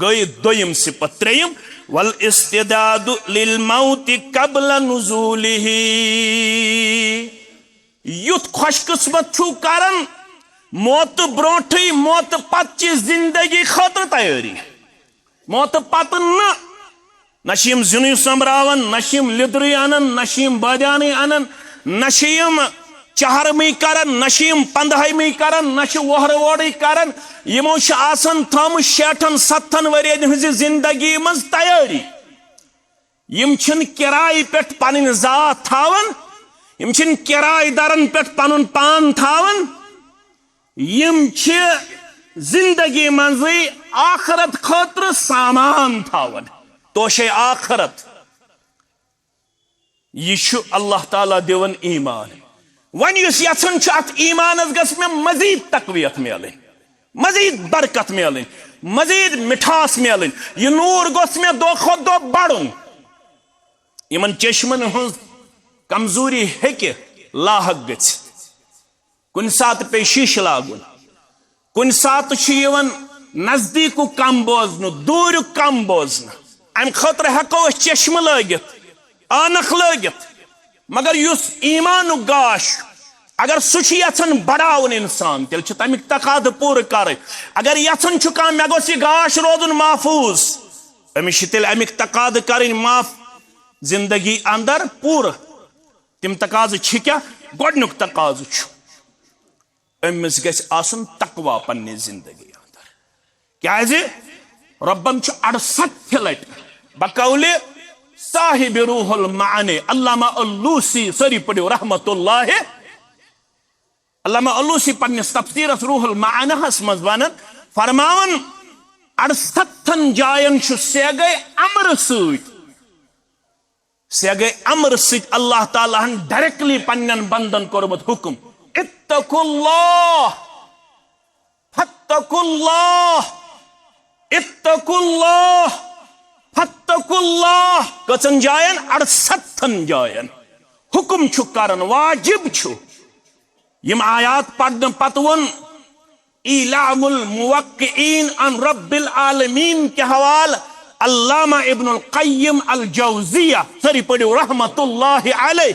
گٔے دوٚیِم صفت۔ ترٛیٚیِم، والاستعداد للموت قبل نزوله۔ یُتھ خۄش قسمت چھُو کران، موتہٕ برونٹھٕے، موتہٕ پتہٕ چہِ زندگی خٲطرٕ تیٲری۔ موتہٕ پتہٕ نہٕ، نہ چھِ یِم زِنُے سۄمبراوان، نہ چھِ یِم لیٚدرٕے انان، نہ چھِ یِم بٲدیانٕے انان، نہ چھِ یِم چہرمٕے کران، نہ چھِ یِم پندہٲیمٕے کران، نہ چھِ وۄہرٕ وورٕے کران۔ یِمو چھِ آسان تھٲومٕژ شیٹھن ستتھن ؤرین ہٕنٛزِ زندگی منٛز تیٲری۔ یِم چھِنہٕ کرایہِ پٮ۪ٹھ پنٕنۍ ذات تھاوان، یِم چھِنہٕ کرایہِ دارن پٮ۪ٹھ پنُن پان تھاوان، یِم چھِ زندگی منٛزٕے آخرت خٲطرٕ سامان تھاوان، توشے آخرت۔ یہِ چھُ اللہ تعالیٰ دِوان ایمان۔ وۄنۍ یُس یژھان چھُ، اتھ ایمانس گژھِ مےٚ مزید تقویت میلٕنۍ، مزید برکت میلٕنۍ، مزید مٹھاس میلٕنۍ، یہِ نور گوٚژھ مےٚ دۄہ کھۄتہٕ دۄہ بڑُن۔ یِمن چشمن ہٕنٛز کمزوری ہیٚکہِ لاحق گٔژھِتھ۔ کُنہِ ساتہٕ پیٚیہِ شیٖشہٕ لاگُن، کُنہِ ساتہٕ چھُ یِوان نزدیٖکُک کم بوزنہٕ، دوٗریُک کم بوزنہٕ۔ امہِ خٲطرٕ ہٮ۪کو أسۍ چشمہٕ لٲگِتھ، عٲنکھ لٲگِتھ، مگر یُس ایمانُک گاش چھُ، اگر سُہ چھُ یژھان بڑاوُن انسان، تیٚلہِ چھُ تمیُک تقاضہٕ پوٗرٕ کرٕنۍ۔ اگر یژھان چھُ کانٛہہ مےٚ گوٚژھ یہِ گاش روزُن محفوظ، أمِس چھِ تیٚلہِ امیُک تقاضہٕ کرٕنۍ معاف زندگی اندر پوٗرٕ۔ تِم تقاضہٕ چھِ کیٛاہ؟ گۄڈٕنیُک تقاضہٕ چھُ، أمِس گژھِ آسُن تقوی پننہِ زندگی اندر۔ کیازِ؟ رۄبن چھُ اَڑسَتھ لٹہِ بقولِ صاحب روح المعانی، علامہ الوسی، سٲری پٔرِو رحمت اللہ، علامہ الوسی پننِس تفسیرس روح المعانیٰ ہس منٛز ونان، فرماوان، اَڑسَتھن جاین چھُ سیگے امر سۭتۍ، سیگے امر سۭتۍ اللہ تعالیٰ ہن ڈائریکٹلی پننٮ۪ن بندن کوٚرمُت حکم، اتقوا اللہ، فاتقوا اللہ، اتقوا اللہ، فاتقوا اللہ۔ کٔژن جاین؟ اَڑسَتھن جاین۔ حکم چھُ کران، واجب چھُ۔ یِم آیات پرنہٕ پتہٕ ووٚن اعلام الموقعین عن رب العالمین کہِ حوالہٕ علامہ ابن القیم الجوزیہ، سٲری پٔرِو رحمت اللہ علیہ۔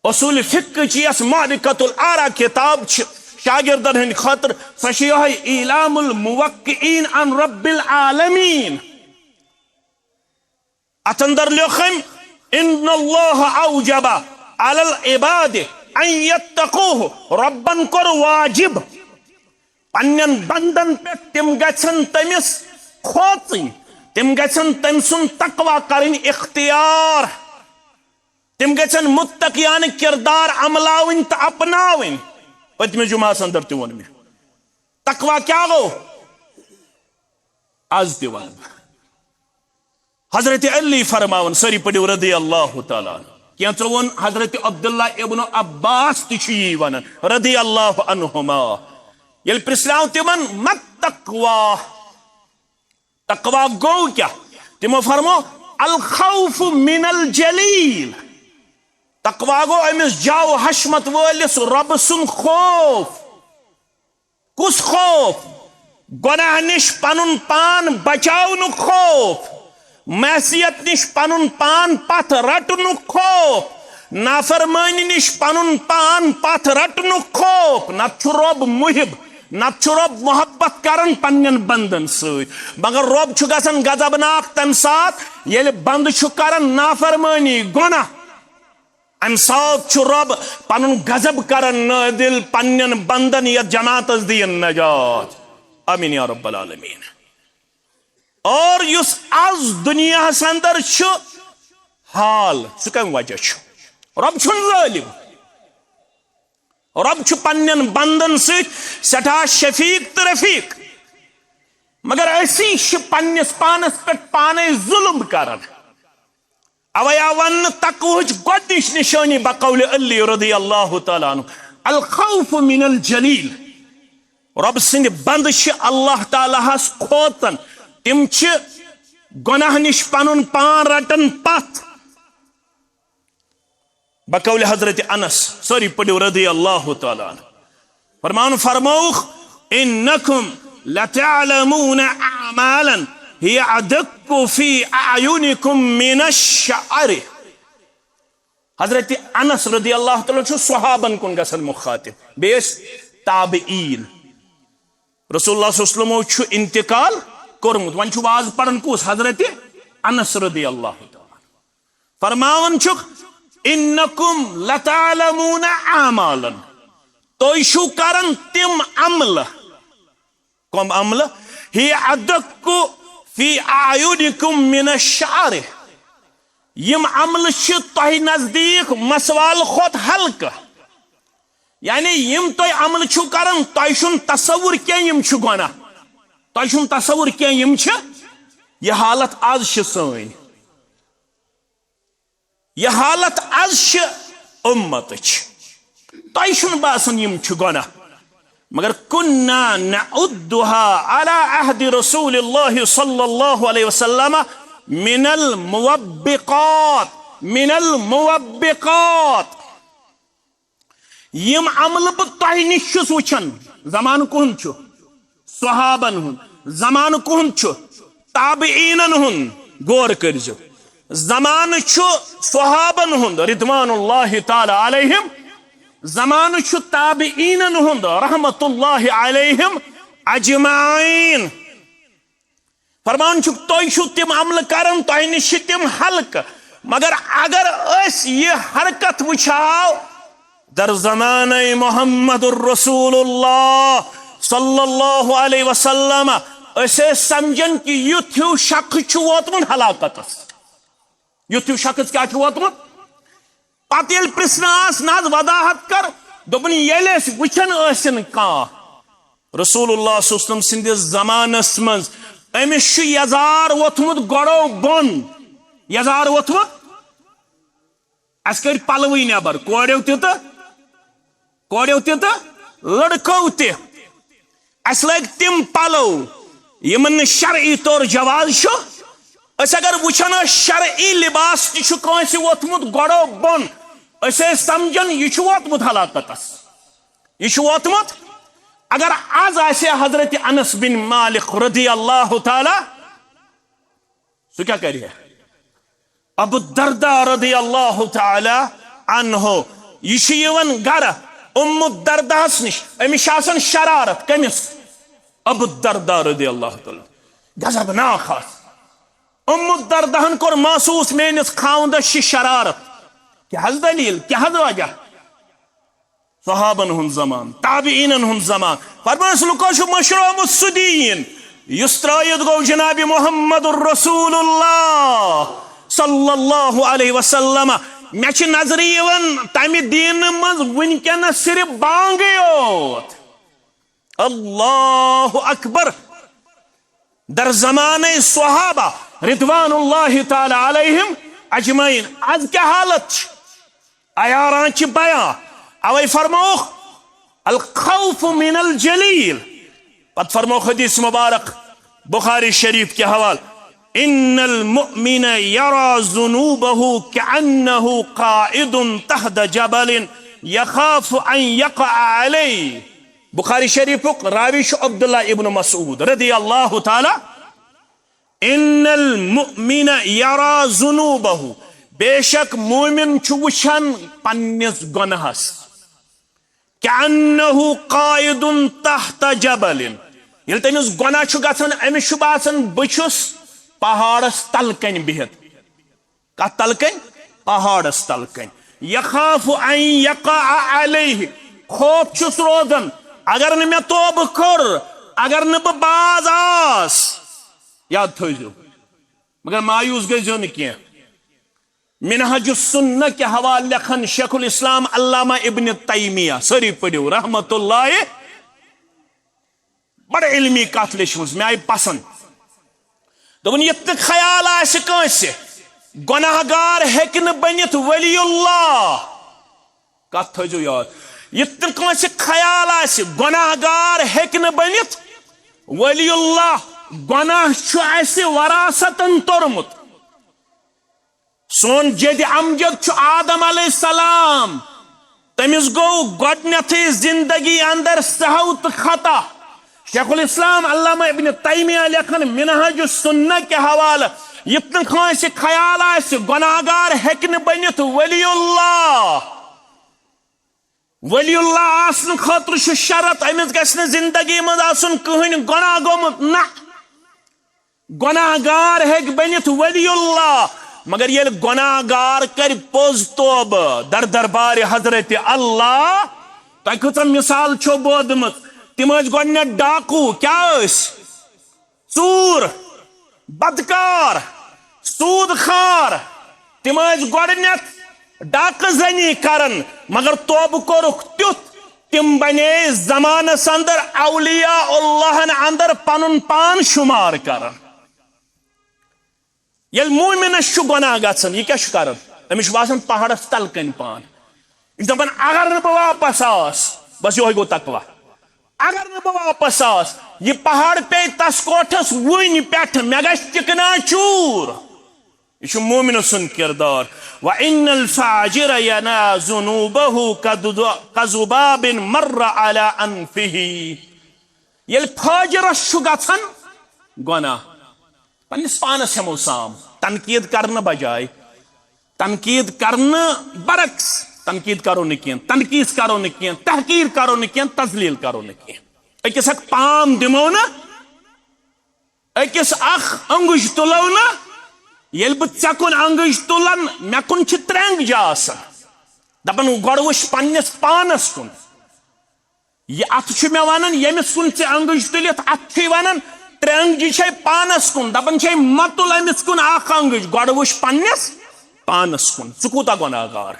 اصول فقہ چی یس معرکۃ الآراء کتاب چھ شاگردن ہند خاطر، سہ چھ یہے اعلام الموقعین عن رب العالمین۔ اتھ اندر لیوکھ أمۍ، ان اللہ اوجب علی العباد ان یتقوہ، ربن کوٚر واجب پننٮ۪ن بندن پٮ۪ٹھ تِم گژھن تٔمِس کھوژٕنۍ، تِم گژھن تٔمۍ سُنٛد تقوی کرٕنۍ اختیار، تِم گژھن متقیانہٕ کردار عملاوٕنۍ تہٕ اپناوٕنۍ۔ پٔتمہِ جمعہ ہس اندر تہِ ووٚن مےٚ، تقوی کیٛاہ گوٚو؟ از تہِ ونہٕ بہٕ۔ حضرت علی فرماوان، سٲری پٔرِو رضی اللہ تعالیٰ عنہ۔ کینٛژو ووٚن حضرت عبداللہ ابن عباس تہِ چھُ یی ونان رضی اللہ عنہما۔ ییٚلہِ پرژھناو تِمن، "ما التقوی؟" تقوی گوٚو کیٛاہ؟ تِمو فرمو، "الخوف من الجلیل۔" تقوی گوٚو أمِس جاو حشمت وٲلِس رۄبہٕ سُنٛد خوف۔ کُس خوف؟ گۄناہ نِش پنُن پان بچاونُک خوف، معصیت نِش پنُن پان پتھ رٹنُک خوف، نافرمٲنی نِش پنُن پان پتھ رٹنُک خوف۔ نتہٕ چھُ رۄب محب، نتہٕ چھُ رۄب محبت کران پننٮ۪ن بندن سۭتۍ، مگر رۄب چھُ گژھان غضبناک تمہِ ساتہٕ ییٚلہِ بندٕ چھُ کران نافرمٲنی، گۄناہ۔ امہِ ساتہٕ چھُ رۄب پنُن غضب کران نٲزِل پننٮ۪ن بندن، یتھ جماعتس دِیِن نجات۔ آمین یا رب العالمین۔ اور یُس از دُنیاہس اندر چھُ حال، سُہ کمہِ وجہ چھُ؟ رۄب چھُنہٕ ظٲلم۔ رۄب چھُ پننٮ۪ن بندن سۭتۍ سٮ۪ٹھاہ شفیق تہٕ رفیق، مگر أسی چھِ پننِس پانس پٮ۪ٹھ پانے ظلم کران۔ اوے آو وننہٕ تقوہٕچ گۄڈنِچ نشٲنی بقول علی رضی اللہ تعالیٰ عنہ، الخوف من الجلیل۔ رۄب سٕنٛدِ بندٕ چھِ اللہ تعالیٰ ہس کھوژان، تِم چھِ گۄناہ نِش پنُن پان رٹن پتھ۔ بقول حضرت انس، سوری، پٔرِو، رضی اللہ تعالیٰ عنہ۔ فرمان فرمووُکھ، "انکم لتعلمون اعمالا هي ادق في اعینکم من الشعر۔" حضرت انس رضی اللہ تعالیٰ چھُ صحابن کُن گژھان مخاطب، بیٚیہِ ٲسۍ تابعین۔ رسول اللہ صلی اللہ علیہ وسلمو چھُ انتقال کوٚرمُت۔ وۄنۍ چھُ واز پران کُس؟ حضرت انس رضی اللہ تعالیٰ۔ فرماوان چھُکھ، "انکم لتعلمون اعمالا۔" تُہۍ چھِو کران تِم عملہٕ، کم عملہٕ؟ "هي ادق في اعینکم من الشعر۔" یِم عملہٕ چھِ تۄہہِ نزدیٖک مسوال کھۄتہٕ ہلکہٕ۔ یعنی یِم تُہۍ عملہٕ چھِو کران، تۄہہِ چھُنہٕ تصور کینٛہہ یِم چھِ گۄناہ۔ تۄہہِ چھُنہٕ تصور کینٛہہ یِم چھِ۔ یہِ حالت از چھِ سٲنۍ۔ یہِ حالت از چھِ اُمتٕچ۔ تۄہہِ چھُنہٕ باسان یِم چھِ گۄناہ۔ مگر "كنا نعدها على عهد رسول الله صلى الله عليه وسلم من الموبقات، من الموبقات۔" یِم عملہٕ بہٕ تۄہہِ نِش چھُس وٕچھان، زمانہٕ کُہُنٛد چھُ؟ صحابن ہُنٛد۔ زمانہٕ کُہُنٛد چھُ؟ تابعیٖنن ہُنٛد۔ غور کٔرۍزیو، زمانہٕ چھُ صحابن ہُنٛد، رضوان اللہ تعالیٰ علیہم۔ زمانہٕ چھُ تابعیٖنن ہُنٛد، رحمت اللہ علیہم اجمعین۔ فرمان چھُ، تُہۍ چھِو تِم عملہٕ کران، تۄہہِ نِش چھِ تِم ہلکہٕ۔ مگر اگر أسۍ یہِ حرکت وٕچھاو، در زمانہ محمد رسول اللہ صلی اللہ علیہ وسلم، أسۍ ٲسۍ سمجھان کہِ یُتھ ہیوٗ شخص چھُ ووتمُت ہلاکتس۔ یُتھ ہیوٗ شخص کیٛاہ چھُ ووتمُت؟ پتہٕ ییٚلہِ پرژھنہٕ آس، نہ حظ وضاحت کر، دوٚپُن، ییٚلہِ أسۍ وٕچھان ٲسِن کانٛہہ رسول اللہ صلی اللہ علیہ وسلم سٕنٛدِس زمانس منٛز، أمِس چھُ یزار ووٚتھمُت گۄڈو بۄن۔ یزار ووٚتھمُت، اَسہِ کٔڑۍ پلوٕے نٮ۪بر، کورٮ۪و تہِ تہٕ، کورٮ۪و تہِ تہٕ لڑکو تہِ۔ اَسہِ لٲگۍ تِم پلو یِمن نہٕ شرعی طور جواز چھُ۔ أسۍ اگر وٕچھان ٲسۍ، شرعی لباس تہِ چھُ کٲنٛسہِ ووٚتھمُت گۄڈو بۄن، أسۍ ٲسۍ سمجھان یہِ چھُ ووتمُت ہلاکتس، یہِ چھُ ووتمُت۔ اگر از آسہِ حضرت انس بن مالک رضی اللہ تعالیٰ، سُہ کیٛاہ کرِ ہا؟ ابو الدرداء رضی اللہ تعالیٰ عنہ، یہِ چھُ یِوان گرٕ ام الدرداہس نِش، أمِس چھِ آسان شرارت۔ کٔمِس؟ ابو الدرداء رضی اللہ تعالیٰ۔ غضبناک آسہِ۔ ام الدرداہن کوٚر محسوس، میٲنِس خاوندس چھِ شرارت۔ کیٛاہ حظ دلیل؟ کیٛاہ حظ وجہ؟ صحابن ہُنٛد زمان، تابعیٖنن ہُنٛد زمان۔ فرمٲیس، لُکو چھُ مٔشرومُت سُہ دیٖن یُس ترٲیِتھ گوٚو جناب محمد رسول اللہ صلی اللہ علیہ وسلم۔ مےٚ چھِ نظرِ یِوان تمہِ دیٖنہٕ منٛز وٕنکیٚنس صرف بانگٕے یوت۔ اللہ اکبر۔ در زمانہ صحابہ رضوان اللہ تعالیٰ علیہم اجمعین، از کیٛاہ حالت چھِ؟ عیاران چھِ بیان۔ اوے فرمووُکھ، الخوف من الجلیل۔ پتہٕ فرمووُکھ حدیث مبارک بخاری شریف کہِ حوالہٕ، ان المؤمن یرا ذنوبہ کأنہ قائد تحت جبل یخاف ان یقع علیہ۔ بخاری شریفُک راوی چھُ عبداللہ ابن مسعود رضی اللہ تعالیٰ۔ ان المؤمن یرا ذنوبہ، بے شک مومن چھُ وٕچھان پننِس گۄناہس، کأنہ قائد تحت جبل، ییٚلہِ تٔمِس گۄناہ چھُ گژھان، أمِس چھُ باسان بہٕ چھُس پہاڑس تل کنہِ بِہِتھ۔ کتھ تل کنۍ؟ پہاڑس تل کنۍ۔ یخاف ان یقع علیہ، خوف چھُس روزان، اگر نہٕ مےٚ توبہٕ کوٚر، اگر نہٕ بہٕ باز آس، یاد تھٲیزیو۔ مگر مایوس گٔژھزیو نہٕ کینٛہہ۔ منہاج السنہ کہِ حوالہٕ لیکھان شیخ الاسلام علامہ ابن تیمیہ، سٲری پٔرِو، رحمت اللہ، بڑٕ علمی کتھ لیچھمٕژ، مےٚ آیہِ پسند۔ دوٚپُن، یُتھ نہٕ خیال آسہِ کٲنٛسہِ، گۄناہ گار ہیٚکہِ نہٕ بٔنِتھ ولی اللہ۔ کتھ تھٲیزیو یاد، یُتھ نہٕ کٲنٛسہِ خیال آسہِ، گۄناہ گار ہیٚکہِ نہٕ بٔنِتھ ولی اللہ۔ گۄناہ چھُ اَسہِ وراثتن توٚرمُت۔ سون جد امجد چھُ آدم علیہ السلام۔ تٔمِس گوٚو گۄڈٕنیتھٕے زندگی اندر سہو تہٕ خطا۔ شیخ الاسلام علامہ ابن تیمیہ لیکھن منہاج السنہ کہِ حوالہٕ، یُتھ نہٕ کٲنٛسہِ خیال آسہِ گۄناہگار ہیٚکہِ نہٕ بٔنِتھ ولی اللہ۔ ولی اللہ آسنہٕ خٲطرٕ چھُ شرط، أمِس گژھِ نہٕ زندگی منٛز آسُن کٕہٕنۍ گۄناہ گوٚمُت۔ نہ، گۄناہ گار ہیٚکہِ بٔنِتھ ولی اللہ، مگر ییٚلہِ گۄناہ گار کرِ پوٚز توبہٕ در دربارِ حضرت اللہ، تۄہہِ کۭژاہ مثال چھو بوزمٕژ؟ تِم ٲسۍ گۄڈٕنٮ۪تھ ڈاکوٗ، کیٛاہ ٲسۍ؟ ژوٗر، بدکار، سوٗد خار، تِم ٲسۍ گۄڈٕنٮ۪تھ ڈاکہٕ زنی کران، مگر توبہٕ کوٚرُکھ تیُتھ، تِم بنے زمانس اندر اولیاء اللہن اندر پنُن پان شمار کران۔ ییٚلہِ مومنس چھُ گۄناہ گژھان، یہِ کیٛاہ چھُ کران؟ أمِس چھُ باسان پہاڑس تل کنہِ پان۔ یہِ چھُ دپان، اگر نہٕ بہٕ واپس آس، بس یِہوٚے گوٚو تقوی۔ اگر نہٕ بہٕ واپس آس، یہِ پہاڑ پیٚیہِ تس کوٹھس وٕنۍ پٮ۪ٹھٕ، مےٚ گژھِ چِکنہ چوٗر۔ یہِ چھُ مومنہٕ سُنٛد کردار۔ وَإِنَّ الْفَاجِرَ يَنَا ذُنُوبَهُ كَذُبَابٍ مَرَّ عَلَى أَنْفِهِ۔ ییٚلہِ فاجرس چھُ گژھان گۄناہ، پننِس پانس ہٮ۪مو سام، تنقید کرنہٕ بجایہِ، تنقید کرنہٕ برعکس، تنقید کرو نہٕ کینٛہہ، تنقیٖص کرو نہٕ کینٛہہ، تحقیر کرو نہٕ کینٛہہ، تذلیل کرو نہٕ کینٛہہ۔ أکِس اکھ پام دِمو نہٕ، أکِس اکھ انگُج تُلو نہٕ۔ ییٚلہِ بہٕ ژےٚ کُن انگُج تُلن، مےٚ کُن چھِ ترٛےٚ انگجہِ آسان۔ دپان، گۄڈٕ وٕچھ پننِس پانس کُن۔ یہِ اتھٕ چھُ مےٚ ونان، ییٚمِس کُن ژےٚ انگُج تُلِتھ اتھٕ چھُے ونان، ترٛےٚ انگجہِ چھے پانس کُن۔ دپان چھے، مہ تُل أمِس کُن اکھ انگُج، گۄڈٕ وٕچھ پننِس پانس کُن، ژٕ کوٗتاہ گۄناہ گار۔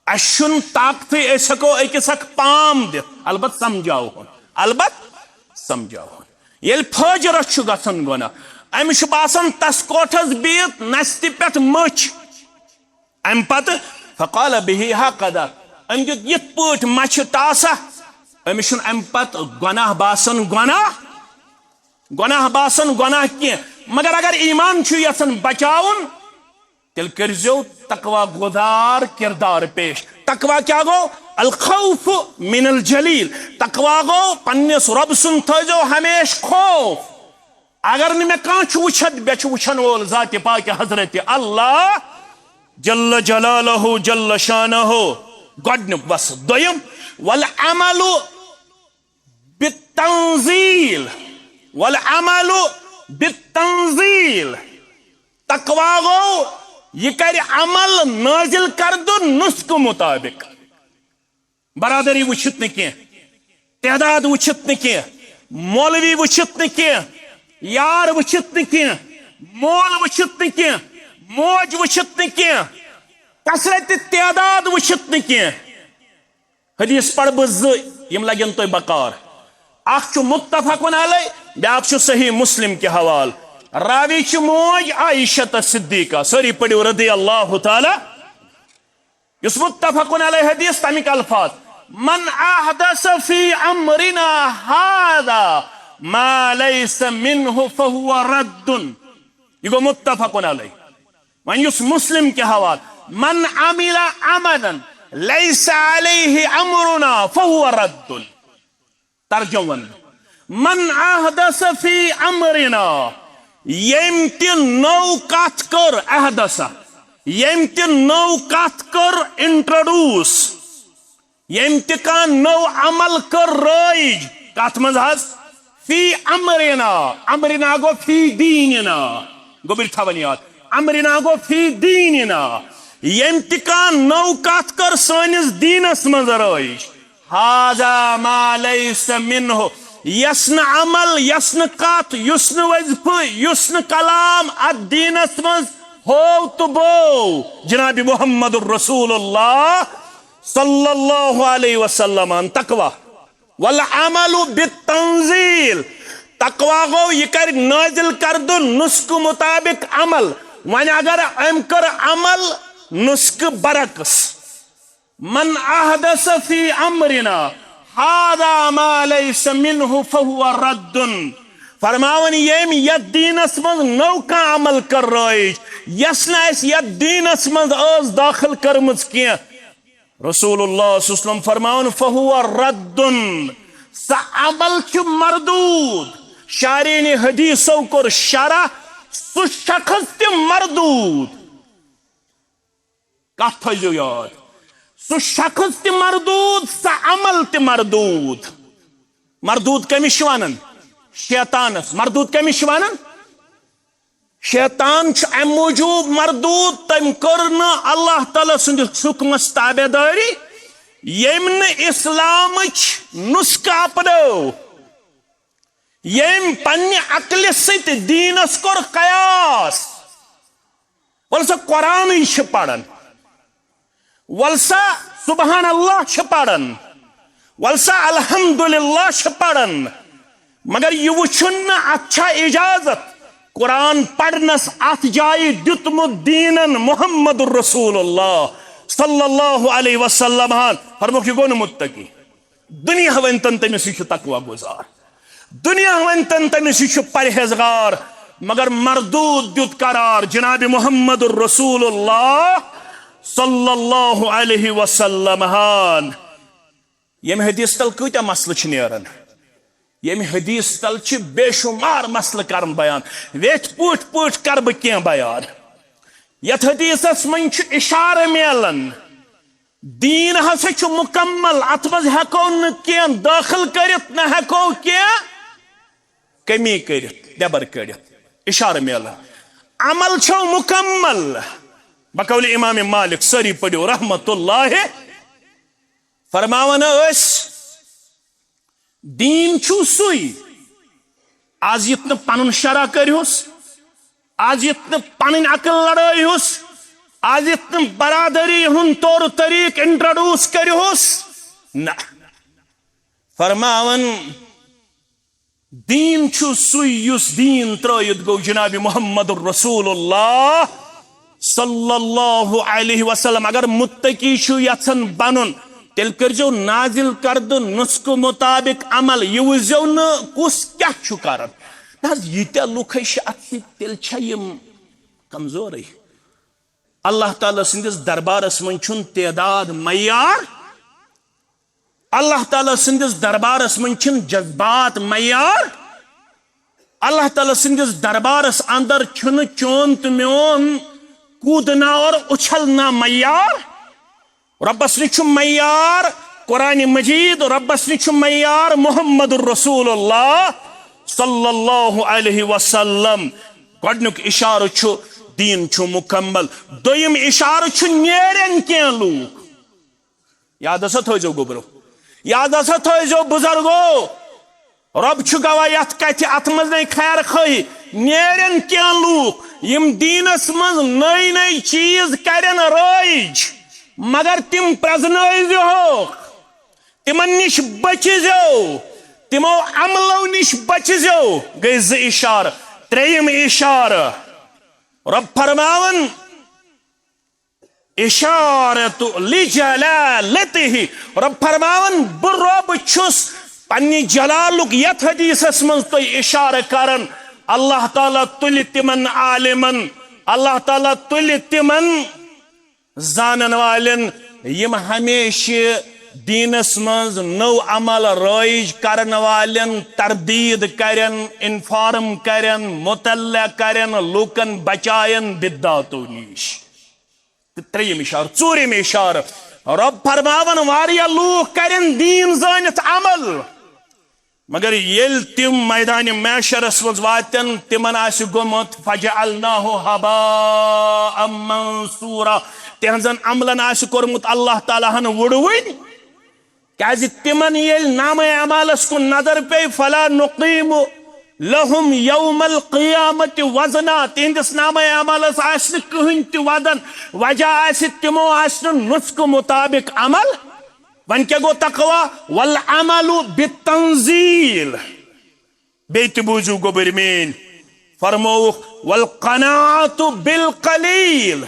اسہِ چھُنہٕ طاقتٕے أسۍ ہٮ۪کو أکِس اکھ پام دِتھ، البتہ سمجھاوہون، البتہ سمجھاوہون۔ ییٚلہِ فٲجرس چھُ گژھان گۄناہ، أمِس چھُ باسان تس کوٹھس بِہِتھ نستہِ پٮ۪ٹھ مٔچھ۔ امہِ پتہٕ فقال به هكذا، أمۍ دیُت یِتھ پٲٹھۍ مَچھِ ٹاسہ، أمِس چھُنہٕ امہِ پتہٕ گۄناہ باسان، گۄناہ، گۄناہ باسان گۄناہ کینٛہہ۔ مگر اگر ایمان چھُ یژھان بچاوُن، تیٚلہِ کٔرۍزیو تقوی گُزار کردار پیش۔ تقوی کیٛاہ گوٚو؟ الخوف من الجلیل۔ تقوی گوٚو پننِس رۄب سُنٛد تھٲیزیو ہمیشہِ خوف۔ اگر نہٕ مےٚ کانٛہہ چھُ وٕچھتھ، مےٚ چھُ وٕچھن وول ذاتِ پاکہِ حضرت اللہ جل جلالہ جل شانہ۔ گۄڈٕنیُک بس۔ دوٚیِم، والعمل بالتنزیل، والعمل بالتنزیل۔ تقوی گوٚو، یہِ کرِ عمل نٲزِل کردٕ نُسخہٕ مُطابق۔ برادری وٕچھِتھ نہٕ کینٛہہ، تعداد وٕچھِتھ نہٕ کینٛہہ، مولوی وٕچھِتھ نہٕ کینٛہہ، یار وٕچھِتھ نہٕ کینٛہہ، مول وٕچھِتھ نہٕ کینٛہہ، موج وٕچھِتھ نہٕ کینٛہہ، کثرت تعداد وٕچھِتھ نہٕ کینٛہہ۔ حدیث پرٕ بہٕ زٕ، یِم لگن تۄہہِ بکار۔ اکھ چھُ متفقن علیہ، بیاکھ چھُ صحیح مسلم کہِ حوالہٕ۔ راوی چھِ موج عائشہ صدیقہ، سٲری پٔرِو رضی اللہ تعالیٰ۔ یُس متفقن علیہ حدیث، تَمِکۍ الفاظ، من احدث فی امرنا هذا ما لیس منه فهو رد۔ یہِ گوٚو متفقن علیہ۔ وۄنۍ یُس مسلم کہِ حوالہٕ، من عمل عملا لیس علیہ امرنا فهو رد۔ ترجمہ ونہٕ بہٕ، من احدث فی امرنا، ییٚمۍ تہِ نٔو کتھ کٔر، احدث، ییٚمۍ تہِ نٔو کتھ کٔر introduce، ییٚمۍ تہِ کانٛہہ نٔو عمل کٔر رٲیِج، کتھ منٛز حظ؟ فی امرنا، امرنا گوٚو فی دیننا، گوٚبرۍ تھاوان یاد، امرنا گوٚو فی دیننا، ییٚمۍ تہِ کانٛہہ نٔو کتھ کٔر سٲنِس دیٖنس منٛز رٲیِج، هذا ما لیس منه، یۄس نہٕ عمل، یۄس نہٕ کتھ، یُس نہٕ وظیفہٕ، یُس نہٕ کلام اتھ دیٖنس منٛز ہوو تہٕ بوو جناب محمد رسول اللہ صلی اللہ علیہ وسلم۔ تقوی۔ والعمل بالتنزیل، تقوی گوٚو یہِ کرِ نٲزِل کردٕ نُسخہٕ مُطابق عمل۔ وۄنۍ اگر أمۍ کٔر عمل نُسخہٕ برعکس، من احدث فی امرنا هذا ما لیس منه فهو رد۔ فرماوان، ییٚمۍ یتھ دیٖنس منٛز نٔو کانٛہہ عمل کٔر رٲیِج، یۄس نہٕ اَسہِ یتھ دیٖنس منٛز ٲس دٲخل کٔرمٕژ کینٛہہ۔ رسول اللہ صلی اللہ علیہ وسلم فرماوان، "فہو ردن"، سُہ عمل چھُ مردود۔ شارحین حدیثو کوٚر شرح، سُہ شخص تہِ مردود۔ کتھ تھٲیزیو یاد، سُہ شخص تہِ مردود، سُہ عمل تہِ مردود۔ مردود کٔمِس چھِ ونان؟ شیطانس۔ مردود کٔمِس چھِ ونان؟ شیطان چھُ امہِ موٗجوٗب مردود، تٔمۍ کٔر نہٕ اللہ تعالیٰ سٕنٛدِس حُکمس تابع دٲری، ییٚمۍ نہٕ اسلامٕچ نُسخہٕ اپنٲو، ییٚمۍ پننہِ عقلہِ سۭتۍ دیٖنس کوٚر قیاس۔ وَلہٕ سا قرآنٕے چھِ پران، وَلہٕ سا سبحان اللہ چھِ پران، وَلہٕ سا الحمدللہ چھِ پران، مگر یہِ وٕچھُن نہٕ اتھ چھا اجازت قرآن پرنس۔ اتھ جایہِ دیُتمُت دیٖنن محمد رسول اللہ صلی اللہ علیہ وسلم ہن۔ فرموکھ، یہِ گوٚو نہٕ متقی۔ دُنیا ؤنۍتن تٔمِس، یہِ چھُ تقوی گُزار۔ دُنیا ؤنۍتن تٔمِس، یہِ چھُ پرہیزگار۔ مگر مردود دیُت قرار جناب محمد رسول اللہ صلی اللہ علیہ وسلم ہن۔ ییٚمہِ حدیث تل کۭتیاہ مسلہٕ چھِ نیران؟ ییٚمہِ حدیث تل چھِ بے شمار مسلہٕ کران بیان۔ ویتھۍ پٲٹھۍ پٲٹھۍ کرٕ بہٕ کینٛہہ بیان۔ یتھ حدیثس منٛز چھُ اشارٕ میلان، دیٖن ہسا چھُ مکمل، اتھ منٛز ہٮ۪کو نہٕ کینٛہہ دٲخل کٔرِتھ، نہ ہٮ۪کو کینٛہہ کمی کٔرِتھ، نٮ۪بر کٔڑِتھ۔ اشارٕ میلان، عمل چھُ مکمل۔ بقول امام مالک، سٲری پٔرِو رحمت اللہ، فرماوان ٲسۍ، دیٖن چھُ سُے، از یُتھ نہٕ پنُن شرح کٔرِہُس، از یُتھ نہٕ پنٕنۍ عقل لڑٲیہُس، از یُتھ نہٕ برادری ہُنٛد طور طریق انٹروڈیوس کٔرِہُس، نہ۔ فرماوان، دیٖن چھُ سُے یُس دیٖن ترٲوِتھ گوٚو جناب محمد رسول اللہ صلی اللہ علیہ وسلم۔ اگر متقی چھُ یژھان بنُن، تیٚلہِ کٔرۍزیو نازل کردٕ نسخہٕ مطابق عمل۔ یہِ وٕچھزیو نہٕ کُس کیٛاہ چھُ کران۔ نہ حظ، ییٖتیٛاہ لُکھ ہے چھِ اتھ سۭتۍ، تیٚلہِ چھا یِم کمزورٕے؟ اللہ تعالیٰ سٕنٛدِس دربارس منٛز چھُنہٕ تعداد معیار۔ اللہ تعالیٰ سٕنٛدِس دربارس منٛز چھِنہٕ جذبات معیار۔ اللہ تعالیٰ سٕنٛدِس دربارس اندر چھُنہٕ چون تہٕ میون کودنا اور اچھلنا معیار۔ رۄبس نِش چھُ معیار قرآن مجید، رۄبس نِش چھُ معیار محمد رسول اللہ صلی اللہ علیہ وسلم۔ گۄڈٕنیُک اشارٕ چھُ، دیٖن چھُ مکمل۔ دوٚیِم اشارٕ چھُ، نیرن کینٛہہ لوٗکھ۔ یاد ہسا تھٲیزیو گوٚبرو، یاد ہسا تھٲیزیو بزرگو، رۄب چھُ گواہ یتھ کتھِ، اتھ منٛز نے خیر خٲہی۔ نیرن کینٛہہ لوٗکھ، یِم دیٖنس منٛز نٔے نٔے چیٖز کرن رٲیِج، مگر تِم پرزنٲوزِہوکھ، تِمن نِش بٔچِزیو، تِمو عملو نِش بٔچِزیو۔ گٔے زٕ اشارٕ۔ ترٛیٚیِم اشارٕ، رۄب فرماوان، اشارت لجلالتہ۔ رب فرماوان، بہٕ رب چھُس پننہِ جلالُک یتھ حدیثس منٛز تۄہہِ اشارٕ کران۔ اللہ تعالیٰ تُلہِ تِمن عالمن، اللہ تعالیٰ تُلہِ تِمن زانن والٮ۪ن، یِم ہمیشہِ دیٖنس منٛز نٔو عمل رٲیِج کرن والٮ۪ن تردید کرن، انفارم کرن، مطلع کرن، لوٗکن بچاین بدعاتو نِش۔ تہٕ ترٛیٚیِم اشارٕ، ژوٗرِم اشارٕ، رۄب فرماوان، واریاہ لوٗکھ کرن دیٖن زٲنِتھ عمل، مگر ییٚلہِ تِم میدانِ محشرس منٛز واتن، تِمن آسہِ گوٚمُت فجعلناہ ہباء منثورا، تِہنٛزن عملن آسہِ کوٚرمُت اللہ تعالیٰ ہن وُڑوٕنۍ۔ کیازِ تِمن ییٚلہِ نامہ اعمالس کُن نظر پیٚیہِ، فلا نقیم لہم یوم القیامت وزنا، تِہنٛدِس نامہ اعمالس آسہِ نہٕ کٕہٕنۍ تہِ وزن، وجہ آسہِ تِمو آسہِ نہٕ نسخہٕ مطابق عمل۔ وۄنۍ کیٛاہ گوٚو تقوی؟ والعمل بالتنزیل۔ بیٚیہِ تہِ بوٗزِو گوٚبٕرۍ میٲنۍ، فرمووُکھ، والقناعت بالقلیل۔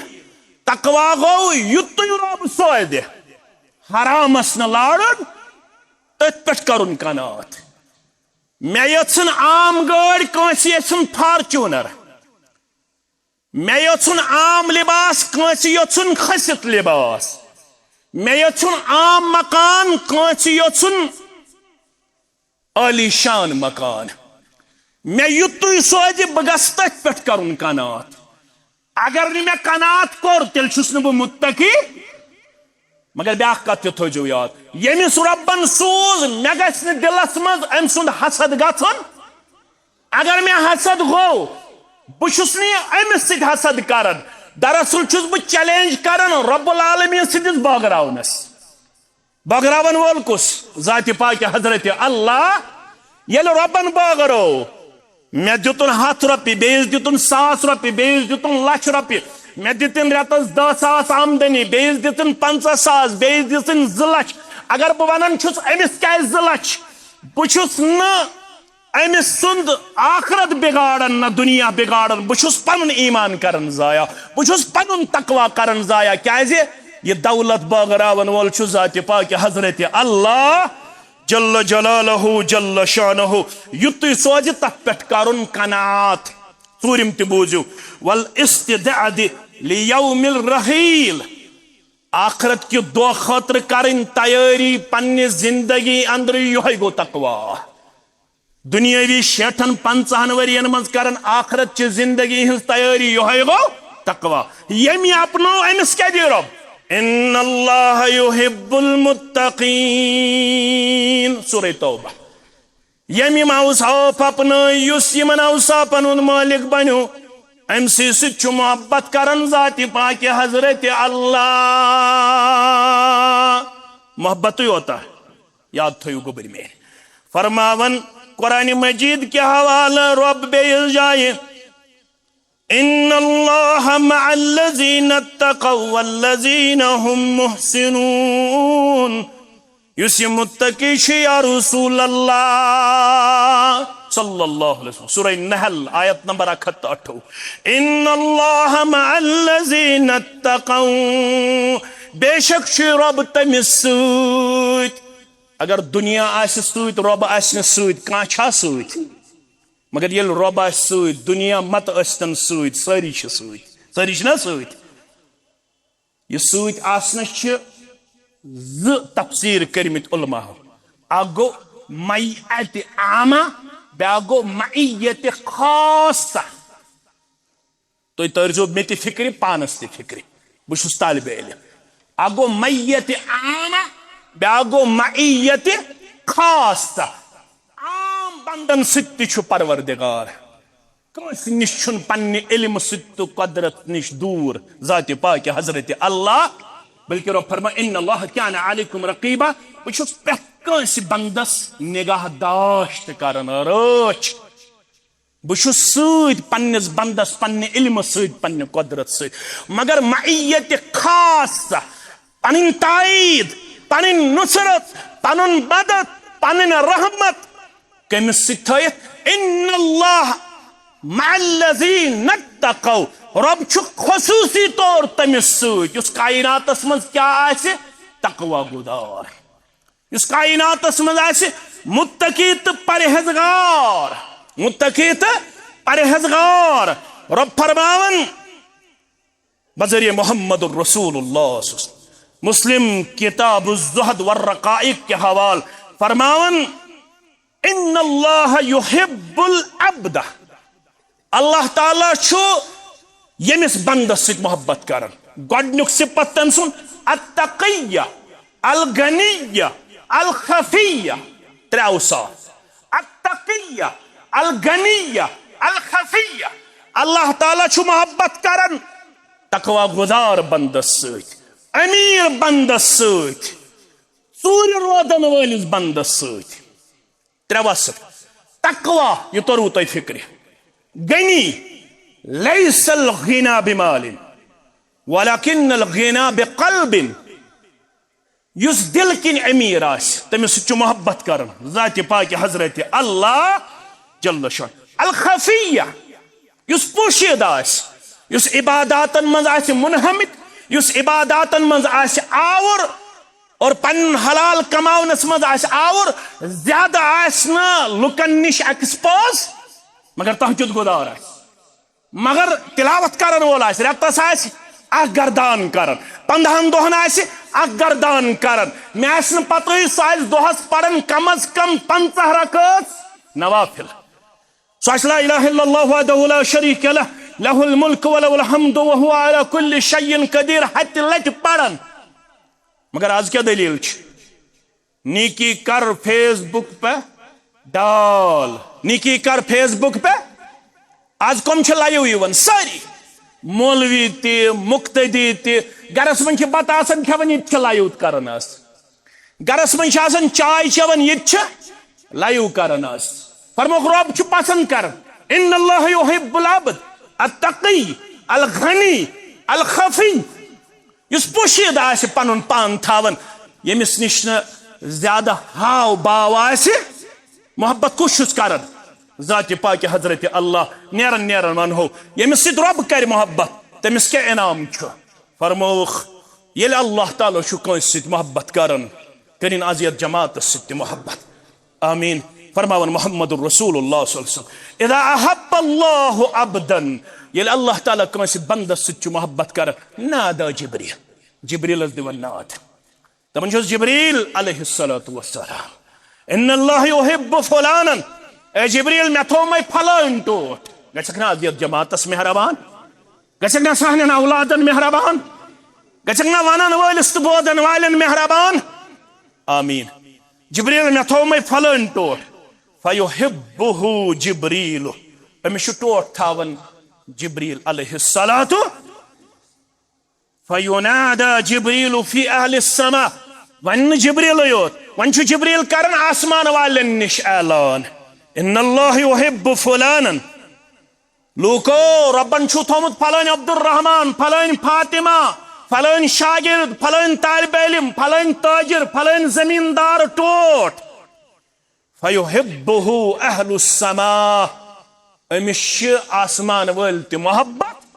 تقوی گوٚو یُتُے رۄب سوزِ، حرامس نہٕ لارُن، تٔتھۍ پٮ۪ٹھ کرُن قناعت۔ مےٚ یژھُن عام گٲڑۍ، کٲنٛسہِ یژھُن فارچوٗنر۔ مےٚ یژھُن عام لباس، کٲنٛسہِ یژھُن کھٔسِتھ لباس۔ مےٚ یژھُن عام مکان، کٲنٛسہِ یژھُن عٲلی شان مکان۔ مےٚ یُتُے سوزِ، بہٕ گژھٕ تٔتھۍ پٮ۪ٹھ کرُن قناعت۔ اگر نہٕ مےٚ قناعت کوٚر، تیٚلہِ چھُس نہٕ بہٕ متقی۔ مگر بیٛاکھ کتھ تہِ تھٲوزیو یاد، ییٚمِس رۄبن سوٗز، مےٚ گژھِ نہٕ دِلس منٛز أمۍ سُنٛد حسد گژھُن۔ اگر مےٚ حسد گوٚو، بہٕ چھُس نہٕ یہِ أمِس سۭتۍ حسد کران، دراصل چھُس بہٕ چیلنج کران رب العالمین سٕنٛدِس بٲگراونس۔ بٲگراون وول کُس؟ ذاتِ پاکہِ حضرت اللہ۔ ییٚلہِ رۄبن بٲگرو، مےٚ دیُتُن ہتھ رۄپیہِ، بیٚیِس دیُتُن ساس رۄپیہِ، بیٚیِس دیُتُن لچھ رۄپیہِ، مےٚ دِتِن رٮ۪تس دَہ ساس آمدنی، بیٚیِس دِتِن پنٛژاہ ساس، بیٚیِس دِژٕن زٕ لچھ۔ اگر بہٕ ونان چھُس، أمِس کیازِ زٕ لچھ؟ بہٕ چھُس نہٕ أمِس سُنٛد آخرت بگاڑن نہ دُنیا بگاڑن، بہٕ چھُس پنُن ایمان کران ضایع، بہٕ چھُس پنُن تقوی کران ضایع۔ کیازِ؟ یہِ دولت بٲگراون وول چھُ ذاتِ پاکہِ حضرت اللہ جل جلالہ جل شانہ۔ یُتُے سوزِ تتھ پٮ۪ٹھ کرُن قناعت۔ ژوٗرِم تہِ بوٗزِو، والاستعداد لیوم الرحیل۔ آخرت کہِ دۄہ خٲطرٕ کرٕنۍ تیٲری پننہِ زندگی اندرٕ، یِہوٚے گوٚو تقوی۔ دُنیٲوی شیٹھن پنٛژاہن ؤرین منٛز کرن آخرت چہِ زندگی ہٕنٛز تیٲری، یِہوٚے گوٚو تقوی۔ ییٚمۍ یہِ اپنوو، أمِس کیٛاہ دِیہِ رۄب؟ ان اللہ یحب المتقین، سورہ توبہ۔ ییٚمۍ یِم اوصاف اپنٲے، یُس یِمن اوصافن ہُنٛد مٲلِک بنیو، أمۍ سٕے سۭتۍ چھُ محبت کران ذاتِ پاکہِ حضرت اللہ۔ محبتٕے یوتاہ۔ یاد تھٲیِو گوٚبٕرۍ میٲنۍ۔ فرماوان قرآن مجید کہِ حوالہٕ رۄب بیٚیِس جایہِ، ان اللہ مع الذین اتقوا والذین هم محسنون۔ یُس یہِ متقی چھُ یا رسول اللہ صلی اللہ علیہ وسلم، سورہ نحل، آیت نمبر اکھ ہتھ تہٕ اَٹھووُہ۔ ان اللہ مع الذین اتقوا، بے شک چھُ رۄب تٔمِس سۭتۍ۔ اگر دُنیا آسہِ سۭتۍ، رۄب آسہِ نہٕ سۭتۍ، کانٛہہ چھا سۭتۍ؟ مگر ییٚلہِ رۄب آسہِ سۭتۍ، دُنیا مت ٲسۍتن سۭتۍ، سٲری چھِ سۭتۍ۔ سٲری چھِنہ سۭتۍ؟ یہِ سۭتۍ آسنَس چھِ زٕ تفسیٖر کٔرمٕتۍ علماہو۔ اکھ گوٚو معیت عامہ، بیٛاکھ گوٚو معیت خاصہ۔ تُہۍ تٲرزیو مےٚ تہِ فِکرِ، پانَس تہِ فِکرِ۔ بہٕ چھُس طالبِ علم۔ اکھ گوٚو معیت عامہ، بیٛاکھ گوٚو معیت خاصہ۔ عام بندن سۭتۍ تہِ چھُ پروردگار۔ کٲنٛسہِ نِش چھُنہٕ پننہِ علمہٕ سۭتۍ تہٕ قۄدرت نِش دوٗر ذاتِ پاکہِ حضرت اللہ، بلکہ رۄب فرما، ان اللہ کان علیکم رقیبا۔ بہٕ چھُس پرٛٮ۪تھ کٲنٛسہِ بندس نگاہ داشت کران، رٲچھ۔ بہٕ چھُس سۭتۍ پننِس بندس، پننہِ علمہٕ سۭتۍ، پننہِ قۄدرت سۭتۍ۔ مگر معیت خاصہ، پنٕنۍ تائید، پنٕنۍ نصرت، پنُن مدد، پنٕنۍ رحمت کٔمِس سۭتۍ تھٲیِتھ؟ ان اللہ مع الذین اتقوا، رۄب چھُ خصوٗصی طور تٔمِس سۭتۍ یُس کائناتس منٛز کیٛاہ آسہِ؟ تقوی گُزار۔ یُس کائناتس منٛز آسہِ متقی تہٕ پرہیزگار، متقی تہٕ پرہیزگار۔ رۄب فرماوان بذریعہ محمد الرسول اللہ صلی اللہ علیہ وسلم، مسلم کتاب الزہد والرقائق کہِ حوالہٕ فرماوان، ان اللہ یحب العبد، اللہ تعالیٰ چھُ ییٚمِس بندس سۭتۍ محبت کران۔ گۄڈٕنیُک صفت تٔمۍ سُنٛد، التقیہ، الغنیہ، الخفیہ، ترٛےٚ اوصاف۔ التقیہ، الغنیہ، الخفیہ۔ اللہ تعالیٰ چھُ محبت کران تقوی گُزار بندس سۭتۍ، امیر بندس سۭتۍ، ژوٗرِ روزن وٲلِس بندس سۭتۍ۔ ترٛےٚ وصف۔ تقوی، یہِ توٚروٕ تۄہہِ فِکرِ۔ غنی، لیس الغنا بمال، ولکن الغنا بقلب۔ یُس دِل کِنۍ أمیٖر آسہِ، تٔمِس سۭتۍ چھُ محبت کران ذاتِ پاکہِ حضرت اللہ جل شان۔ الخفیہ، یُس پوشیدہ آسہِ، یُس عباداتن منٛز آسہِ منہمک، یُس عباداتن منٛز آسہِ آوُر، اور پنن حلال کماونس منٛز آسہِ آوُر، زیادٕ آسہِ نہٕ لُکن نِش ایکسپوز، مگر تہجد گُزار آسہِ، مگر تلاوت کرن وول آسہِ، رٮ۪تس آسہِ اکھ گردان کران، پندہن دۄہن آسہِ اکھ گردان کران، مےٚ آسہِ نہٕ پتہٕے، سُہ آسہِ دۄہس پران کم از کم پنژاہ رکٲژ نوافل۔ سُہ آسہِ لا الہ الا اللہ وحدہ لا شریک لہ، لہ الملک ولہ الحمد وہو علی کل شیء قدیر ہتہِ لٹہِ پران۔ مگر از کیٛاہ دٔلیٖل چھِ؟ نیکی کر فیس بک پہ ڈال، نیکی کر فیس بک پہ۔ از کم چھِ لایو یِوان؟ سٲری، مولوی تہِ، مقتدی تہِ۔ گرس منٛز چھِ بتہٕ آسان کھٮ۪وان، یہِ تہِ چھِ لایو کران از۔ گرس منٛز چھِ آسان چاے چٮ۪وان، یہِ تہِ چھِ لایو کران از۔ فرموکھ، رۄب چھُ پسند کران، ان اللہ یحب العبد التقی الغنی الخفی، یُس پوشیدہ آسہِ پنُن پان تھاوان، ییٚمِس نِش نہٕ زیادٕ ہاو باو آسہِ۔ محبت کُس چھُس کران؟ ذاتِ پاکِ حضرت اللہ۔ نیران نیران ونہو، ییٚمِس سۭتۍ رۄب کرِ محبت، تٔمِس کیٛاہ انعام چھُ؟ فرمووُکھ، ییٚلہِ اللہ تعالیٰ چھُ کٲنٛسہِ سۭتۍ محبت کران، کٔرِن از یتھ جماعتس سۭتۍ تہِ محبت۔ آمین۔ فرماوان محمد رسول اللہ صلی اللہ علیہ وسلم، اذا احب اللہ عبدا، ییٚلہِ اللہ تعالیٰ کٲنٛسہِ بندس سۭتۍ چھُ محبت کران، نادى جبريل، جبریلس دِوان ناد۔ دپان چھُس، جبریل علیہ الصلوۃ والسلام، ان اللہ یحب فلانا، اے جبریل، مےٚ تھوو مے فلٲنۍ ٹوٹھ۔ گژھکھ نا از یتھ جماعتس مہربان؟ گژھکھ نا سانٮ۪ن اولادن مہربان؟ گژھکھ نا ونن وٲلِس تہٕ بوزن والٮ۪ن مہربان؟ آمین۔ جبریل، مےٚ تھوو مے فلٲنۍ ٹوٹھ۔ فیحبہ جبریل، أمِس چھُ ٹوٹھ تھاوان جبریل علیہ الصلوۃ۔ فینادی جبریل فی اہل السماء، وۄنۍ نہٕ جبریلٕے یوت، وۄنۍ چھُ جبریل کران آسمان والٮ۪ن نِش اعلان، ان اللہ یحب فلانا۔ لوٗکو، رۄبن چھُ تھوٚومُت پھلٲنۍ عبدالرحمان، پھلٲنۍ فاطمہ، پھلٲنۍ شاگرد، پھلٲنۍ طالب علم، پھلٲنۍ تاجر، پھلٲنۍ زمیٖندار ٹوٹھ۔ فیحبہ اہل السماء، أمِس چھِ آسمان وٲلۍ تہِ محبت۔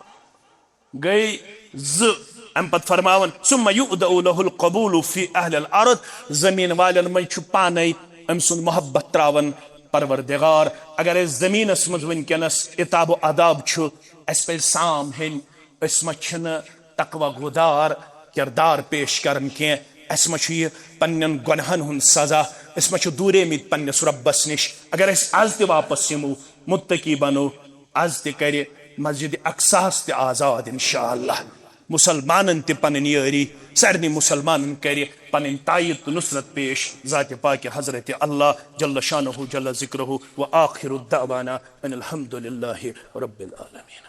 گٔے زٕ۔ اَمہِ پتہٕ فرماوان، ثم یؤدع لہ القبول فی اہل الارض، زمین والٮ۪ن منٛز چھُ پانے أمۍ سُنٛد محبت تراوان پروردگار۔ اگر أسۍ زمینس منٛز وٕنکیٚنس عتاب و عذاب چھُ، اَسہِ پزِ سام ہیٚنۍ، أسۍ ما چھِنہٕ تقوی گُزار کردار پیش کران کینٛہہ؟ اَسہِ ما چھُ یہِ پننٮ۪ن گۄنہن ہُنٛد سزا؟ أسۍ ما چھِ دوٗریمٕتۍ پننِس رۄبس نِش؟ اگر أسۍ از تہِ واپس یِمو، متقی بنو، از تہِ کرِ مسجد اقصاہس تہِ آزاد انشاءاللہ۔ مسلمانن تہِ پنٕنۍ یٲری، سارنٕے مسلمانن کرِ پنٕنۍ تائید تہٕ نصرت پیش ذاتِ پاکِ حضرت اللہ جل شانہ جل ذکرہ۔ و آخر دعوانا ان الحمد للہ رب العالمین۔